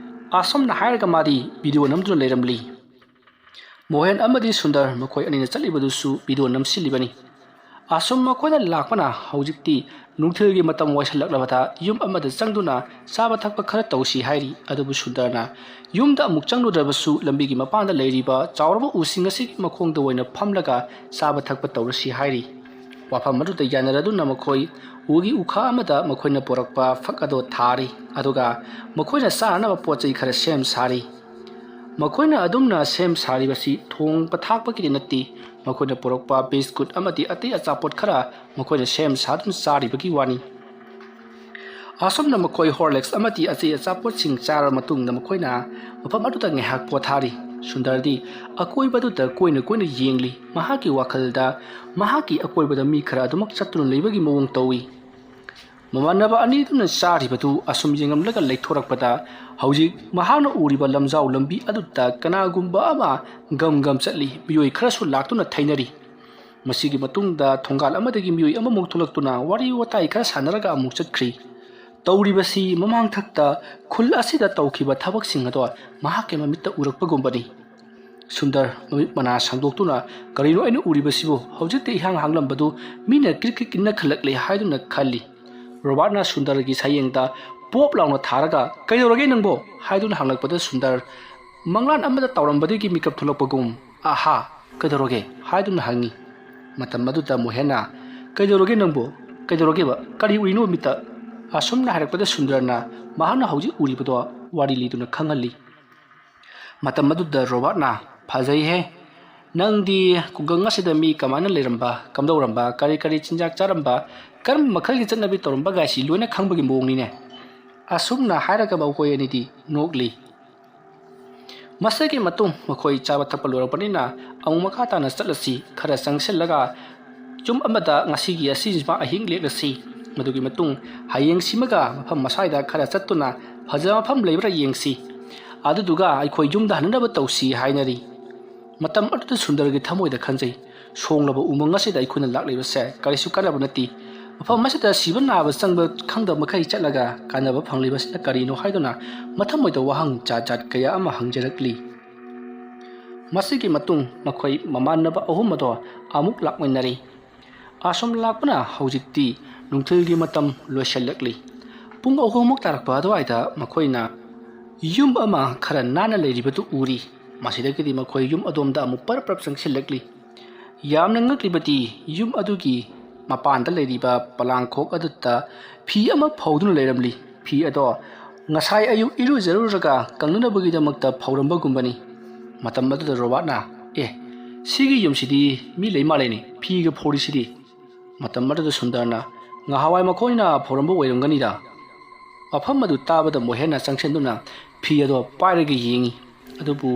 ꯑꯁꯨꯝꯅ ꯍꯥꯏꯔꯒ ꯃꯥꯗꯤ ꯚꯤꯗꯤꯑꯣ ꯅꯝꯗꯨꯅ ꯂꯩꯔꯝꯂꯤ꯫ ꯃꯣꯍꯦꯟ ꯑꯃꯗꯤ ꯁꯨꯟꯗꯔ ꯃꯈꯣꯏ ꯑꯅꯤꯅ ꯆꯠꯂꯤꯕꯗꯨꯁꯨ ꯚꯤꯗꯤꯑꯣ ꯅꯝꯁꯤꯜꯂꯤꯕꯅꯤ꯫ ꯑꯁꯨꯝ ꯃꯈꯣꯏꯅ ꯂꯥꯛꯄꯅ ꯍꯧꯖꯤꯛꯇꯤ ꯅꯨꯡꯊꯤꯜꯒꯤ ꯃꯇꯝ ꯑꯣꯏꯁꯤꯜꯂꯛꯂꯕꯗ ꯌꯨꯝ ꯑꯃꯗ ꯆꯪꯗꯨꯅ ꯆꯥꯕ ꯊꯛꯄ ꯈꯔ ꯇꯧꯁꯤ ꯍꯥꯏꯔꯤ꯫ ꯑꯗꯨꯕꯨ ꯁꯨꯟꯗꯔꯅ ꯌꯨꯝꯗ ꯑꯃꯨꯛ ꯆꯪꯂꯨꯗ꯭ꯔꯕꯁꯨ ꯂꯝꯕꯤꯒꯤ ꯃꯄꯥꯟꯗ ꯂꯩꯔꯤꯕ ꯆꯥꯎꯔꯕ ꯎꯁꯤꯡ ꯑꯁꯤꯒꯤ ꯃꯈꯣꯡꯗ ꯑꯣꯏꯅ ꯐꯝꯂꯒ ꯆꯥꯕ ꯊꯛꯄ ꯇꯧꯔꯁꯤ ꯍꯥꯏꯔꯤ꯫ ꯋꯥꯐꯝ ꯑꯗꯨꯗ ꯌꯥꯅꯔꯗꯨꯅ ꯃꯈꯣꯏ ꯎꯒꯤ ꯎꯈꯥ ꯑꯃꯗ ꯃꯈꯣꯏꯅ ꯄꯨꯔꯛꯄ ꯐꯛ ꯑꯗꯨ ꯊꯥꯔꯤ꯫ ꯑꯗꯨꯒ ꯃꯈꯣꯏꯅ ꯆꯥꯅꯅꯕ ꯄꯣꯠ ꯆꯩ ꯈꯔ ꯁꯦꯝ ꯁꯥꯔꯤ꯫ ꯃꯈꯣꯏꯅ ꯑꯗꯨꯝꯅ ꯁꯦꯝ ꯁꯥꯔꯤꯕꯁꯤ ꯊꯣꯡꯕ ꯊꯥꯛꯄꯒꯤꯗꯤ ꯅꯠꯇꯦ꯫ ꯃꯈꯣꯏꯅ ꯄꯨꯔꯛꯄ ꯕꯤꯁꯀꯨꯠ ꯑꯃꯗꯤ ꯑꯇꯩ ꯑꯆꯥꯄꯣꯠ ꯈꯔ ꯃꯈꯣꯏꯅ ꯁꯦꯝ ꯁꯥꯗꯨꯅ ꯆꯥꯔꯤꯕꯒꯤ ꯋꯥꯅꯤ꯫ ꯑꯁꯨꯝꯅ ꯃꯈꯣꯏ ꯍꯣꯔꯂꯤꯛꯁ ꯑꯃꯗꯤ ꯑꯆꯩ ꯑꯆꯥꯄꯣꯠꯁꯤꯡ ꯆꯥꯔꯕ ꯃꯇꯨꯡꯗ ꯃꯈꯣꯏꯅ ꯃꯐꯝ ꯑꯗꯨꯗ ꯉꯥꯏꯍꯥꯛ ꯄꯣꯊꯥꯔꯤ꯫ ꯁꯨꯟꯗꯔꯗꯤ ꯑꯀꯣꯏꯕꯗꯨꯗ ꯀꯣꯏꯅ ꯀꯣꯏꯅ ꯌꯦꯡꯂꯤ꯫ ꯃꯍꯥꯛꯀꯤ ꯋꯥꯈꯜꯗ ꯃꯍꯥꯛꯀꯤ ꯑꯀꯣꯏꯕꯗ ꯃꯤ ꯈꯔ ꯑꯗꯨꯃꯛ ꯆꯠꯇꯨꯅ ꯂꯩꯕꯒꯤ ꯃꯑꯣꯡ ꯇꯧꯏ꯫ ꯃꯃꯥꯟꯅꯕ ꯑꯅꯤꯗꯨꯅ ꯆꯥꯔꯤꯕꯗꯨ ꯑꯁꯨꯝ ꯌꯦꯡꯂꯝꯂꯒ ꯂꯩꯊꯣꯔꯛꯄꯗ ꯍꯧꯖꯤꯛ ꯃꯍꯥꯛꯅ ꯎꯔꯤꯕ ꯂꯝꯖꯥꯎ ꯂꯝꯕꯤ ꯑꯗꯨꯗ ꯀꯅꯥꯒꯨꯝꯕ ꯑꯃ ꯒꯝ ꯒꯝ ꯆꯠꯂꯤ꯫ ꯃꯤꯑꯣꯏ ꯈꯔꯁꯨ ꯂꯥꯛꯇꯨꯅ ꯊꯩꯅꯔꯤ꯫ ꯃꯁꯤꯒꯤ ꯃꯇꯨꯡꯗ ꯊꯣꯡꯒꯥꯜ ꯑꯃꯗꯒꯤ ꯃꯤꯑꯣꯏ ꯑꯃꯃꯨꯛ ꯊꯣꯛꯂꯛꯇꯨꯅ ꯋꯥꯔꯤ ꯋꯥꯇꯥꯏ ꯈꯔ ꯁꯥꯟꯅꯔꯒ ꯑꯃꯨꯛ ꯆꯠꯈ꯭ꯔꯤ꯫ ꯇꯧꯔꯤꯕꯁꯤ ꯃꯃꯥꯡꯊꯛꯇ ꯈꯨꯜ ꯑꯁꯤꯗ ꯇꯧꯈꯤꯕ ꯊꯕꯛꯁꯤꯡ ꯑꯗꯣ ꯃꯍꯥꯛꯀꯤ ꯃꯃꯤꯠꯇ ꯎꯔꯛꯄꯒꯨꯝꯕꯅꯤ꯫ ꯁꯨꯟꯗꯔ ꯃꯃꯤꯠ ꯃꯅꯥ ꯁꯥꯡꯗꯣꯛꯇꯨꯅ, "ꯀꯔꯤꯅꯣ ꯑꯩꯅ ꯎꯔꯤꯕꯁꯤꯕꯨ? ꯍꯧꯖꯤꯛꯇ ꯏꯍꯥꯡ ꯍꯥꯡꯂꯝꯕꯗꯨ ꯃꯤꯅ ꯀ꯭ꯔꯤꯛ ꯀ꯭ꯔꯤꯛ ꯏꯟꯅ ꯈꯜꯂꯛꯂꯦ" ꯍꯥꯏꯗꯨꯅ ꯈꯜꯂꯤ꯫ ꯔꯣꯕꯥꯔꯠꯅ ꯁꯨꯟꯗꯔꯒꯤ ꯁꯌꯦꯡꯗ ꯄꯣꯞ ꯂꯥꯎꯅ ꯊꯥꯔꯒ, "ꯀꯩꯗꯧꯔꯒꯦ ꯅꯪꯕꯣ?" ꯍꯥꯏꯗꯨꯅ ꯍꯪꯂꯛꯄꯗ ꯁꯨꯟꯗꯔ ꯃꯪꯂꯥꯟ ꯑꯃꯗ ꯇꯧꯔꯝꯕꯗꯒꯤ ꯃꯤꯀꯞ ꯊꯣꯛꯂꯛꯄꯒꯨꯝ, "ꯑꯍꯥ, ꯀꯩꯗꯧꯔꯒꯦ?" ꯍꯥꯏꯗꯨꯅ ꯍꯪꯉꯤ꯫ ꯃꯇꯝ ꯑꯗꯨꯗ ꯃꯣꯍꯦꯟꯅ, "ꯀꯩꯗꯧꯔꯒꯦ ꯅꯪꯕꯣ? ꯀꯩꯗꯧꯔꯒꯦꯕ? ꯀꯔꯤ ꯎꯔꯤꯅꯣ ꯃꯤꯠꯇ?" ꯑꯁꯨꯝꯅ ꯍꯥꯏꯔꯛꯄꯗ ꯁꯨꯟꯗꯔꯅ ꯃꯍꯥꯛꯅ ꯍꯧꯖꯤꯛ ꯎꯔꯤꯕꯗꯣ ꯋꯥꯔꯤ ꯂꯤꯗꯨꯅ ꯈꯪꯍꯜꯂꯤ꯫ ꯃꯇꯝ ꯑꯗꯨꯗ ꯔꯣꯕꯥꯔꯠꯅ, "ꯐꯖꯩꯍꯦ꯫ ꯅꯪꯗꯤ ꯈꯨꯡꯒꯪ ꯑꯁꯤꯗ ꯃꯤ ꯀꯃꯥꯏꯅ ꯂꯩꯔꯝꯕ, ꯀꯝꯗꯧꯔꯝꯕ, ꯀꯔꯤ ꯀꯔꯤ ꯆꯤꯟꯖꯥꯛ ꯆꯥꯔꯝꯕ, ꯀꯔꯝꯕ ꯃꯈꯜꯒꯤ ꯆꯠꯅꯕꯤ ꯇꯧꯔꯝꯕ ꯒꯥꯏꯁꯤ ꯂꯣꯏꯅ ꯈꯪꯕꯒꯤ ꯃꯑꯣꯡꯅꯤꯅꯦ?" ꯑꯁꯨꯝꯅ ꯍꯥꯏꯔꯒ ꯃꯈꯣꯏ ꯑꯅꯤꯗꯤ ꯅꯣꯛꯂꯤ꯫ ꯃꯁꯤꯒꯤ ꯃꯇꯨꯡ ꯃꯈꯣꯏ ꯆꯥꯕ ꯊꯛꯄ ꯂꯣꯏꯔꯛꯄꯅꯤꯅ ꯑꯃꯨꯛ ꯃꯈꯥ ꯇꯥꯅ ꯆꯠꯂꯁꯤ꯫ ꯈꯔ ꯆꯪꯁꯤꯜꯂꯒ ꯌꯨꯝ ꯑꯃꯗ ꯉꯁꯤꯒꯤ ꯑꯁꯤꯁꯤꯃ ꯑꯍꯤꯡ ꯂꯦꯛꯂꯁꯤ꯫ ꯃꯗꯨꯒꯤ ꯃꯇꯨꯡ ꯍꯌꯦꯡꯁꯤꯃꯒ ꯃꯐꯝ ꯑꯁ꯭ꯋꯥꯏꯗ ꯈꯔ ꯆꯠꯇꯨꯅ ꯐꯖꯕ ꯃꯐꯝ ꯂꯩꯕ꯭ꯔꯥ ꯌꯦꯡꯁꯤ꯫ ꯑꯗꯨꯗꯨꯒ ꯑꯩꯈꯣꯏ ꯌꯨꯝꯗ ꯍꯟꯅꯅꯕ ꯇꯧꯁꯤ ꯍꯥꯏꯅꯔꯤ꯫ ꯃꯇꯝ ꯑꯗꯨꯗ ꯁꯨꯟꯗꯔꯒꯤ ꯊꯃꯣꯏꯗ ꯈꯟꯖꯩ, ꯁꯣꯡꯂꯕ ꯎꯃꯪ ꯑꯁꯤꯗ ꯑꯩꯈꯣꯏꯅ ꯂꯥꯛꯂꯤꯕꯁꯦ ꯀꯔꯤꯁꯨ ꯀꯥꯟꯅꯕ ꯅꯠꯇꯦ꯫ ꯃꯐꯝ ꯑꯁꯤꯗ ꯁꯤꯕ ꯅꯥꯕ ꯆꯪꯕ ꯈꯪꯗꯕ ꯃꯈꯩ ꯆꯠꯂꯒ ꯀꯥꯟꯅꯕ ꯐꯪꯂꯤꯕꯁꯤꯅ ꯀꯔꯤꯅꯣ ꯍꯥꯏꯗꯨꯅ ꯃꯊꯃꯣꯏꯗ ꯋꯥꯍꯪ ꯖꯥꯠ ꯖꯥꯠ ꯀꯌꯥ ꯑꯃ ꯍꯪꯖꯔꯛꯂꯤ꯫ ꯃꯁꯤꯒꯤ ꯃꯇꯨꯡ ꯃꯈꯣꯏ ꯃꯃꯥꯟꯅꯕ ꯑꯍꯨꯝ ꯑꯗꯣ ꯑꯃꯨꯛ ꯂꯥꯛꯃꯤꯟꯅꯔꯤ꯫ ꯑꯁꯨꯝ ꯂꯥꯛꯄꯅ ꯍꯧꯖꯤꯛꯇꯤ ꯅꯨꯡꯊꯤꯜꯒꯤ ꯃꯇꯝ ꯂꯣꯏꯁꯤꯜꯂꯛꯂꯤ꯫ ꯄꯨꯡ ꯑꯍꯨꯝꯃꯨꯛ ꯇꯥꯔꯛꯄ ꯑꯗꯨꯋꯥꯏꯗ ꯃꯈꯣꯏꯅ ꯌꯨꯝ ꯑꯃ ꯈꯔ ꯅꯥꯟꯅ ꯂꯩꯔꯤꯕꯗꯨ ꯎꯔꯤ꯫ ꯃꯁꯤꯗꯒꯤꯗꯤ ꯃꯈꯣꯏ ꯌꯨꯝ ꯑꯗꯣꯝꯗ ꯑꯃꯨꯛ ꯄꯔꯞ ꯄꯔꯞ ꯆꯪꯁꯤꯜꯂꯛꯂꯤ꯫ ꯌꯥꯝꯅ ꯉꯛꯂꯤꯕꯗꯤ ꯌꯨꯝ ꯑꯗꯨꯒꯤ ꯃꯄꯥꯟꯗ ꯂꯩꯔꯤꯕ ꯄꯣꯂꯥꯡꯈꯣꯛ ꯑꯗꯨꯗ ꯐꯤ ꯑꯃ ꯐꯧꯗꯨꯅ ꯂꯩꯔꯝꯂꯤ꯫ ꯐꯤ ꯑꯗꯣ ꯉꯁꯥꯏ ꯑꯌꯨꯛ ꯏꯔꯨꯖꯔꯨꯔꯒ ꯀꯪꯅꯅꯕꯒꯤꯗꯃꯛꯇ ꯐꯧꯔꯝꯕꯒꯨꯝꯕꯅꯤ꯫ ꯃꯇꯝ ꯑꯗꯨꯗ ꯔꯣꯕꯥꯔꯠꯅ, "ꯑꯦ, ꯁꯤꯒꯤ ꯌꯨꯝꯁꯤꯗꯤ ꯃꯤ ꯂꯩ ꯃꯥꯜꯂꯦꯅꯦ, ꯐꯤꯒ ꯐꯧꯔꯤꯁꯤꯗꯤ?" ꯃꯇꯝ ꯑꯗꯨꯗ ꯁꯨꯟꯗꯔꯅ, "ꯉꯍꯥꯟꯋꯥꯏ ꯃꯈꯣꯏꯅ ꯐꯧꯔꯝꯕ ꯑꯣꯏꯔꯝꯒꯅꯤꯗ"꯫ ꯋꯥꯐꯝ ꯑꯗꯨ ꯇꯥꯕꯗ ꯃꯣꯍꯦꯟꯅ ꯆꯪꯁꯤꯟꯗꯨꯅ ꯐꯤ ꯑꯗꯣ ꯄꯥꯏꯔꯒ ꯌꯦꯡꯉꯤ꯫ ꯑꯗꯨꯕꯨ